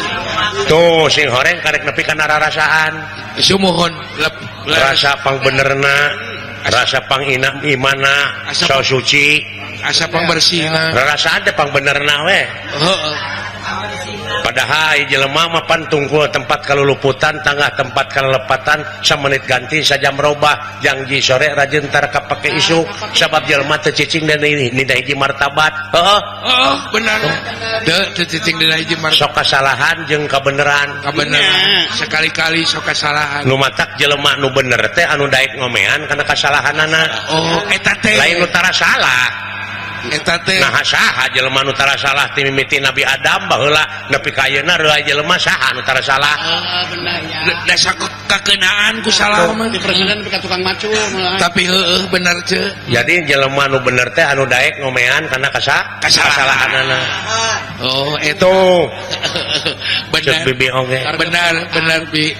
Tuh sing horeng karek nepi kana rarasaan. Sumuhun rasa pang benerna, rasa pang ina imana, so suci, asa pang bersihna. Rarasaan teh pang benerna we. Heeh. Padahal jelema mah pan tungkul tempat kaluluputan, tangah tempat kalelepatan, samenit ganti sajam robah, jangji sore rajin tar kapake isuk, sabab jelema teu cicing dan nina hiji martabat. Heeh. Heeh, benar. Teu cicing dina hiji martabat. Sok kasalahan jeung kabeneran. Kabeneran. Sekali-kali sok kasalahan. Nu matak jelema nu bener teh anu daek ngomean kana kasalahanana. Oh, eta teh. Lain nu tara salah. Eta teh. Nah saha jelema nu tara salah ti mimiti Nabi Adam baheula nepi ka ayeuna reuah jelema saha nu tara salah. Heeh, bener ya. Da kakeunaan ku salah mah. Di presiden nepi ka tukang macul. Tapi heueuh bener ce. Jadi jelema nu bener teh anu daek ngomean kana kasalahanana. Oh, eta. Bener. Ceuk bibi oge. Bener, bener bi.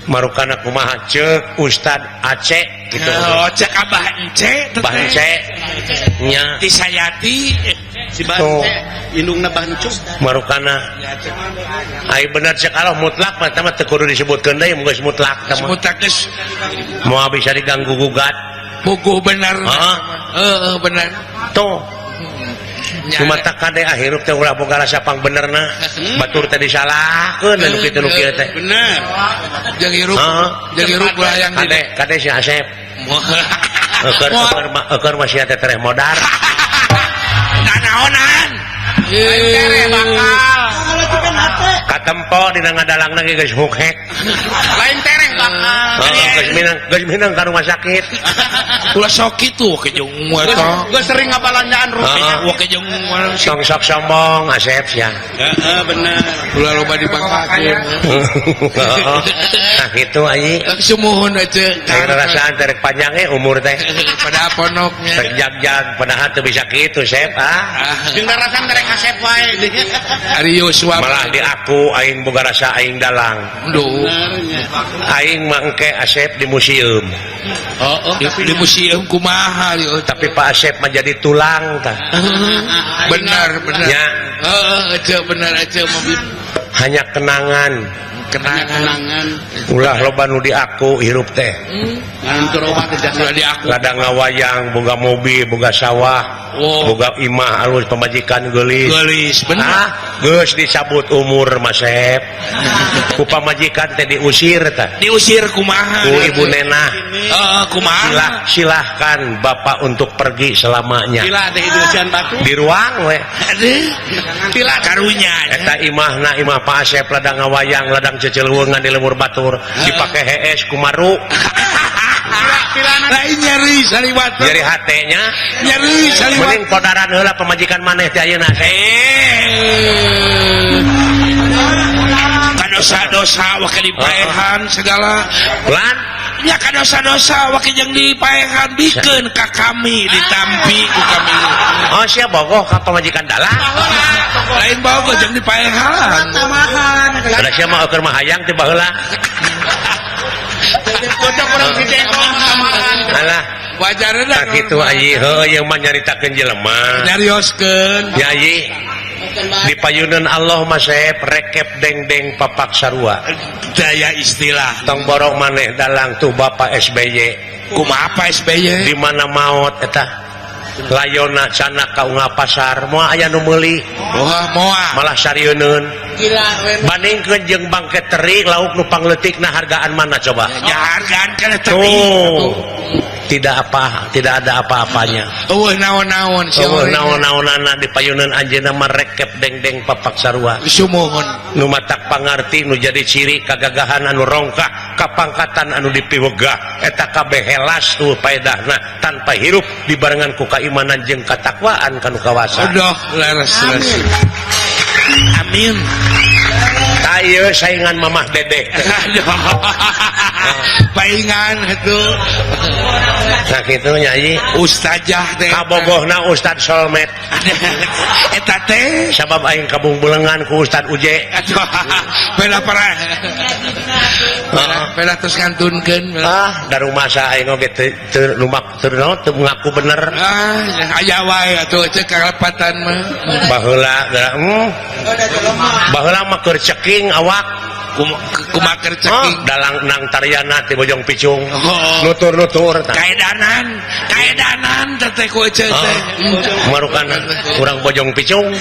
Marukana kumaha ceuk Ustad Aceh gitu. Oh, cek Abah Ence Abah Ence. Nya. Tisayati si Bance indungna Bancuk. Marukana. Ai bener cek Allah mutlak mah teh teu kudu disebutkeun deui mun geus mutlak teh mah. Mutlak geus moal bisa diganggu gugat. Buku bener. Heeh. Heeh, bener. Tuh. Cuma tak kade ahirup teh ulah boga rasa pang benerna. Batur teh disalahkeun anu kitu nu kieu teh. Bener. Jeung hirup, jeung hirup ulah yang kade kade si Asep. Eukeun mah sia teh tereh modar. Nanaonan. Tereh bakal. Katempo dina ngadalangna ge geus hukhek. Lain tereh bakal. Geus minang ka rumah sakit. Ulah sok kitu ke jeung eta. Gua sering ngabalanjaan rupiah. Wah ke jeung tong sok sombong Asep sia. Heeh, bener. Ulah loba dibanggakeun. Nah kitu anjing. Sumuhun aja. Rarasaan terek panjang ge umur teh. Padahal ponoknya. Rek jag-jag padahal teu bisa kitu Sep ah. Jeung rarasaan terek Asep wae. Ari Yosua malah di aku aing boga rasa aing dalang. Duh. Aing mah engke Asep di museum. Oh, di museum kumaha ieu. Tapi Pak Asep mah jadi tulang tah. Benar, benar. Ya. Heeh, ece benar ece mah. Hanya kenangan. Kenangan. Ulah loba nu diaku hirup teh. Ladang ngawayang, boga mobil, boga sawah, boga imah alus pamajikan geulis. Geulis bener. Ah, geus disabut umur Masep. Ku pamajikan teh diusir tah. Diusir kumaha? Ku ibu nenah. Heeh, kumaha? Silahkan bapak untuk pergi selamanya. Sila teh diusian batu. Di ruang we. Aduh. Sila karunya. Eta imahna imah Pak Asep ladang ngawayang, ladang cecilweungan di lemur batur, dipake hees kumaru. Lain nyeri saliwat. Nyeri hatenya. Nyeri saliwat. Mending podaran heula pamajikan maneh teh ayeuna. Kadosa-dosa wake dipaehan segala. Lan nya kadosa-dosa wake jeung dipaehan bikeun ka kami ditampi ku kami. Oh sia bogoh ka pamajikan dalang. Lain bogoh jeung dipaehan. Da sia mah keur mah hayang teh baheula. Cocok urang si Jengkol tamahan. Alah, wajarna tah kitu ayi heueuh ieu mah nyaritakeun jelema. Nyarioskeun. Ya ayi. Di payunan Allah mah Sep rekep deng-deng papak sarua. Daya istilah. Tong borong maneh dalang tuh Bapak SBY. Kumaha Pak SBY? Di mana maot eta? Layona cana ka unggal pasar moal aya nu meuli. Wah, moal. Malah sarieun. Bandingkeun jeung bangke teri lauk nu pangleutikna hargaan mana coba? Ya hargaan kana teri. Tidak apa, tidak ada apa-apanya. Eueuh naon-naon sia. Eueuh naon-naonana di payunan anjeunna mah rekep deng-deng papak sarua. Sumuhun. Nu matak pangarti nu jadi ciri kagagahan anu rongkah, kapangkatan anu dipiwegah, eta kabeh helas tuh paedahna tanpa hirup dibarengan ku kaimanan jeung katakwaan kanu kawasa. Aduh, leres leres. Amin. Tah ieu saingan Mamah Dedeh. Paingan itu. Nah kitu nya ieu ustazah teh. Kabogohna Ustad Solmet. Eta teh sabab aing kabungbulengan ku Ustad Uje. Bela parah. Bela terus ngantunkeun. Ah, darumasa aing oge teu lumak teu naon teu ngaku bener. Ah, aya wae atuh cek kalepatan mah. Baheula geura baheula mah keur ceking awak. Kumaha keur ceking? Dalang nang tariana ti Bojong Picung. Nutur-nutur kaedanan, kaedanan teh ku ece teh. Marukan urang Bojong Picung.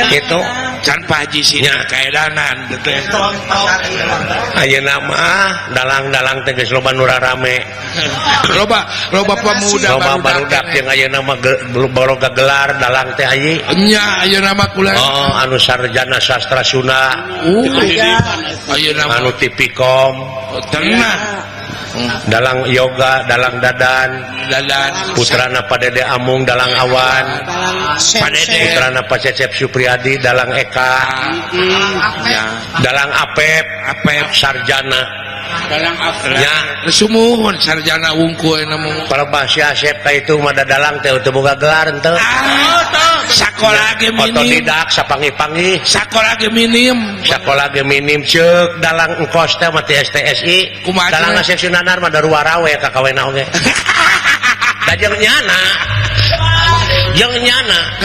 Kitu can Pak Haji sini kaedanan teh. Ayeuna mah dalang-dalang teh geus loba nu rarame. Loba loba pemuda loba barudak jeung ayeuna mah baroga gelar dalang teh ayi. Nya ayeuna mah kula. Oh, anu sarjana sastra Sunda. Ayeuna anu Tipikom. Tenang. Dalang yoga, dalang dadan, dadan putrana Pak Dede Amung, dalang Awan, putrana Pak Cecep Supriyadi, dalang Eka, dalang Apep, Apep sarjana, dalang Apep, ya, sumuhun sarjana wungkul namun. Kalau bahasa Asep ka itu mah dalang teh teu boga gelar henteu. Sakola ge minim. Otodidak sapangi-pangi. Sakola ge minim. Sakola ge minim ceuk dalang engkos teh mah ti STSI. Dalang Asep Sunanar mah daruara we ka kawena oge. Da jeung nyana. Jeung nyana.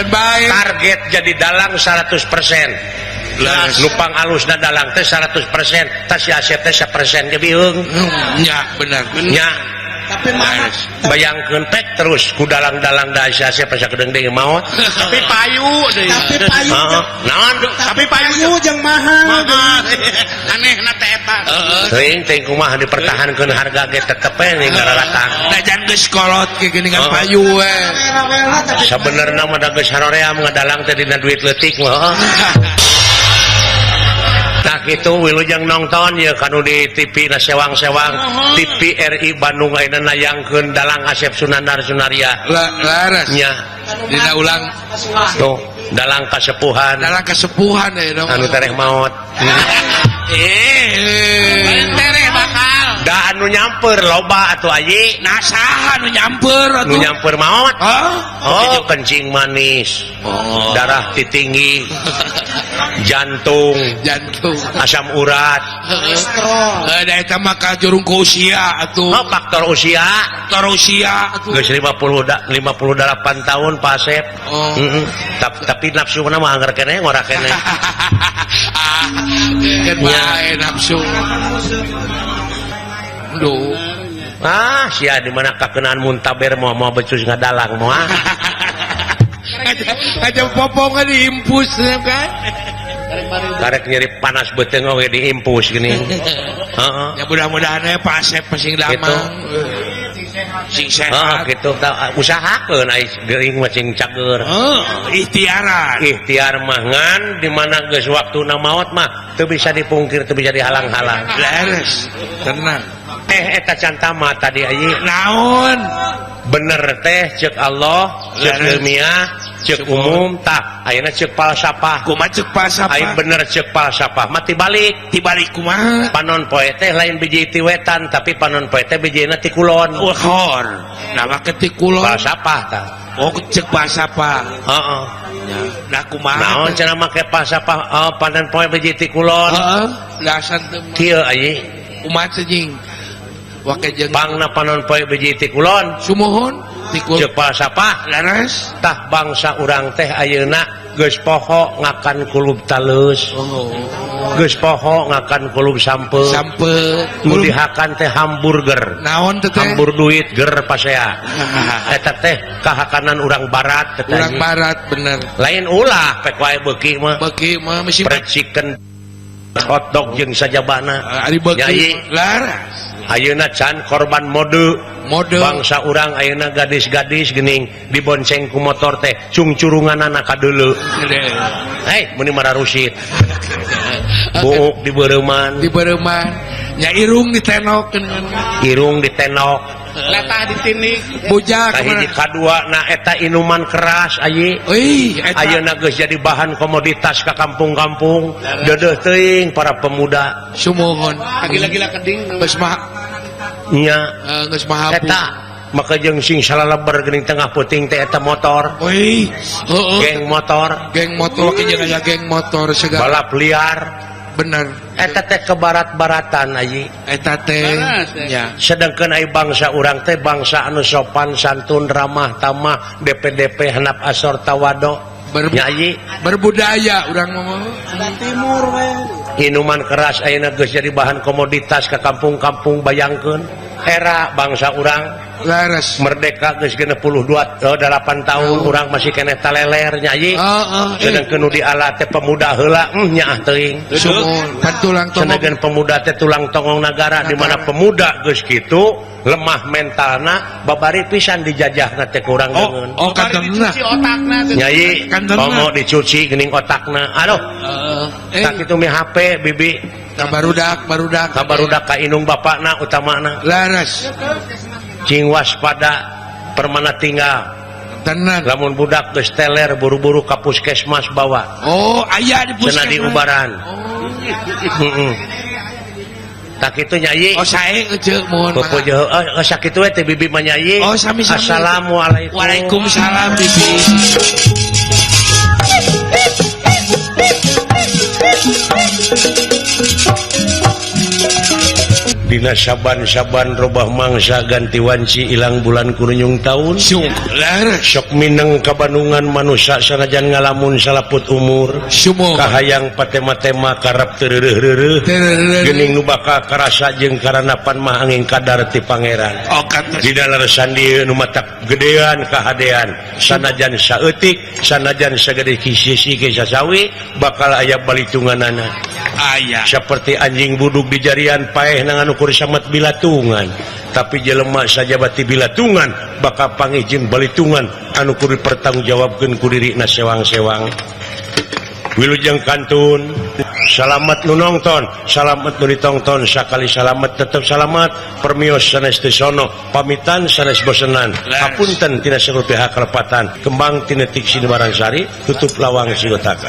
Target jadi dalang 100%. Nupang alusna dalang teh 100%, tas si Asep teh 1% ge biung. Nya bener. Nya. Tapi mah bayangkeun pek terus ku dalang-dalang da si Asep asa kedeung deui maot. Tapi payu deui. Tapi payu. Naon? Tapi payu jeung mahal. Anehna teh eta. Teuing teuing kumaha dipertahankeun harga ge tetep we ning ngararatang. Da jan geus kolot ge geuningan payu we. Sabenerna mah da geus haroream ngadalang teh dina duit leutik mah. Nah kitu wilujeng nonton ya kanu di TV na sewang-sewang TV RI Bandung ayeuna nayangkeun dalang Asep Sunandar Sunaria. Laras nya dina ulang tuh dalang kasepuhan. Dalang kasepuhan ayeuna anu tereh maot. Tereh bakal. Da anu nyamper loba atuh ayi. Nah saha nu nyamper atuh? Nu nyamper maot. Hah? Oh, kencing manis. Oh. Darah tinggi. Jantung, jantung, asam urat, kolesterol. Da eta mah kajurung ku usia atuh. Oh, faktor usia. Faktor usia atuh. Geus 58 tahun Pak Asep. Oh. Tapi nafsu mah anggar keneh ngora keneh. Kan bae nafsu. Duh. Ah, sia di mana kakenaan muntaber moal moal becus ngadalang moal. Aja popong diimpus kan. Karek nyeri panas beuteung oge diimpus gini. Heeh. Ya mudah-mudahan aya Pak Asep sing damang. Sing sehat. Heeh, kitu usahakeun ai geuring mah sing cager. Heeh, ikhtiaran. Ikhtiar mah ngan di mana geus waktuna maot mah teu bisa dipungkir, teu bisa dihalang-halang. Leres, tenang. Eta can tamat tadi ayi. Naon? Bener teh cek Allah, cek ilmiah, cek umum tah ayeuna cek falsafah. Kumaha cek falsafah? Ayeuna bener cek falsafah mah tibalik. Tibalik kumaha? Panon poe teh lain biji ti wetan tapi panon poe teh bijina ti kulon. Uhor. Nah make ti kulon. Falsafah tah. Oh cek falsafah. Heeh. Nah kumaha? Naon cenah make falsafah panon poe biji ti kulon? Heeh. Dasan teu. Kieu ayi. Kumaha teh jing? Wake jeung pangna panon poe biji ti kulon. Sumuhun ti kulon. Cek falsafah. Leres. Tah bangsa urang teh ayeuna geus poho ngakan kulub talus. Oh. Geus poho ngakan kulub sampe. Sampe. Nu dihakan teh hamburger. Naon teh? Hambur duit ger pasea. Eta teh kahakanan urang barat teh. Urang barat bener. Lain ulah pek wae beuki mah. Beuki mah mesti fried chicken hotdog jeung sajabana. Ari beuki. Nyai. Laras. Ayeuna can korban mode. Mode. Bangsa urang ayeuna gadis-gadis geuning dibonceng ku motor teh cungcurunganana ka deuleu. Hei, meuni mararusit. Buuk dibeureuman. Dibeureuman. Nya irung ditenok. Irung ditenok. Letah ditinik. Bujak kahiji kadua na eta inuman keras ayi. Euy, eta ayeuna geus jadi bahan komoditas ka kampung-kampung. Deudeuh teuing para pemuda. Sumuhun. Gila-gila keding geus mah nya geus mahabu. Eta maka jeung sing salaleber geuning tengah peuting teh eta motor. Euy, heueuh. Geng motor. Geng motor ke jeung aya geng motor segala. Balap liar. Bener. Eta teh ke barat-baratan ayi. Eta teh nya. Sedangkan ai bangsa urang teh bangsa anu sopan santun ramah tamah DPDP hanap asor tawado. Nya ayi berbudaya urang mah. Timur we. Minuman keras ayeuna geus jadi bahan komoditas ka kampung-kampung bayangkeun. Era bangsa urang Laras merdeka geus 62 8 tahun urang masih keneh taleler nya ayi. Sedangkeun nu diala teh pemuda heula nyaah teuing. Tulang tongong. Sedangkeun pemuda teh tulang tongong nagara di mana pemuda geus kitu lemah mentalna babari pisan dijajahna teh ku urang deungeun. Oh, kantonna. Dicuci otakna teh. Nya ieu komo dicuci geuning otakna. Aduh. Tak kitu mi HP bibi. Ka barudak, barudak. Ka barudak ka indung bapakna utamana. Laras. Cing waspada permana tinggal. Tenan. Lamun budak geus teler buru-buru ka puskesmas bawa. Oh, aya di puskesmas. Cenah di ubaran. Oh. Heeh. Tak kitu nyai. Oh, sae euceuk mohon maaf. Oh, sakitu we teh bibi mah nyai. Oh, sami-sami. Assalamualaikum. Waalaikumsalam bibi. Dina saban-saban robah mangsa ganti wanci ilang bulan kurunyung taun. Sok mineng kabandungan manusia sanajan ngalamun salaput umur. Kahayang patema-tema karep teu reureuh-reureuh. Geuning nu bakal karasa jeung karanapan mah angin kadar ti pangeran. Dina leresan dieu nu matak gedean kahadean sanajan saeutik sanajan sagede sisi ge sasawi bakal aya balitunganana. Aya. Seperti anjing buduk di jarian paeh nangan ukur samet bilatungan, tapi jelema sajabati bilatungan bakal pangih jeung balitungan anu kudu dipertanggungjawabkeun ku dirina sewang-sewang. Wilujeng kantun, salamet nu nongton, salamet nu ditongton, sakali salamet tetep salamet, permios sanes teu sono, pamitan sanes bosenan. Hapunten tina seluruh pihak kalepatan, kembang tinetik sinebaransari, tutup lawang sigotaka.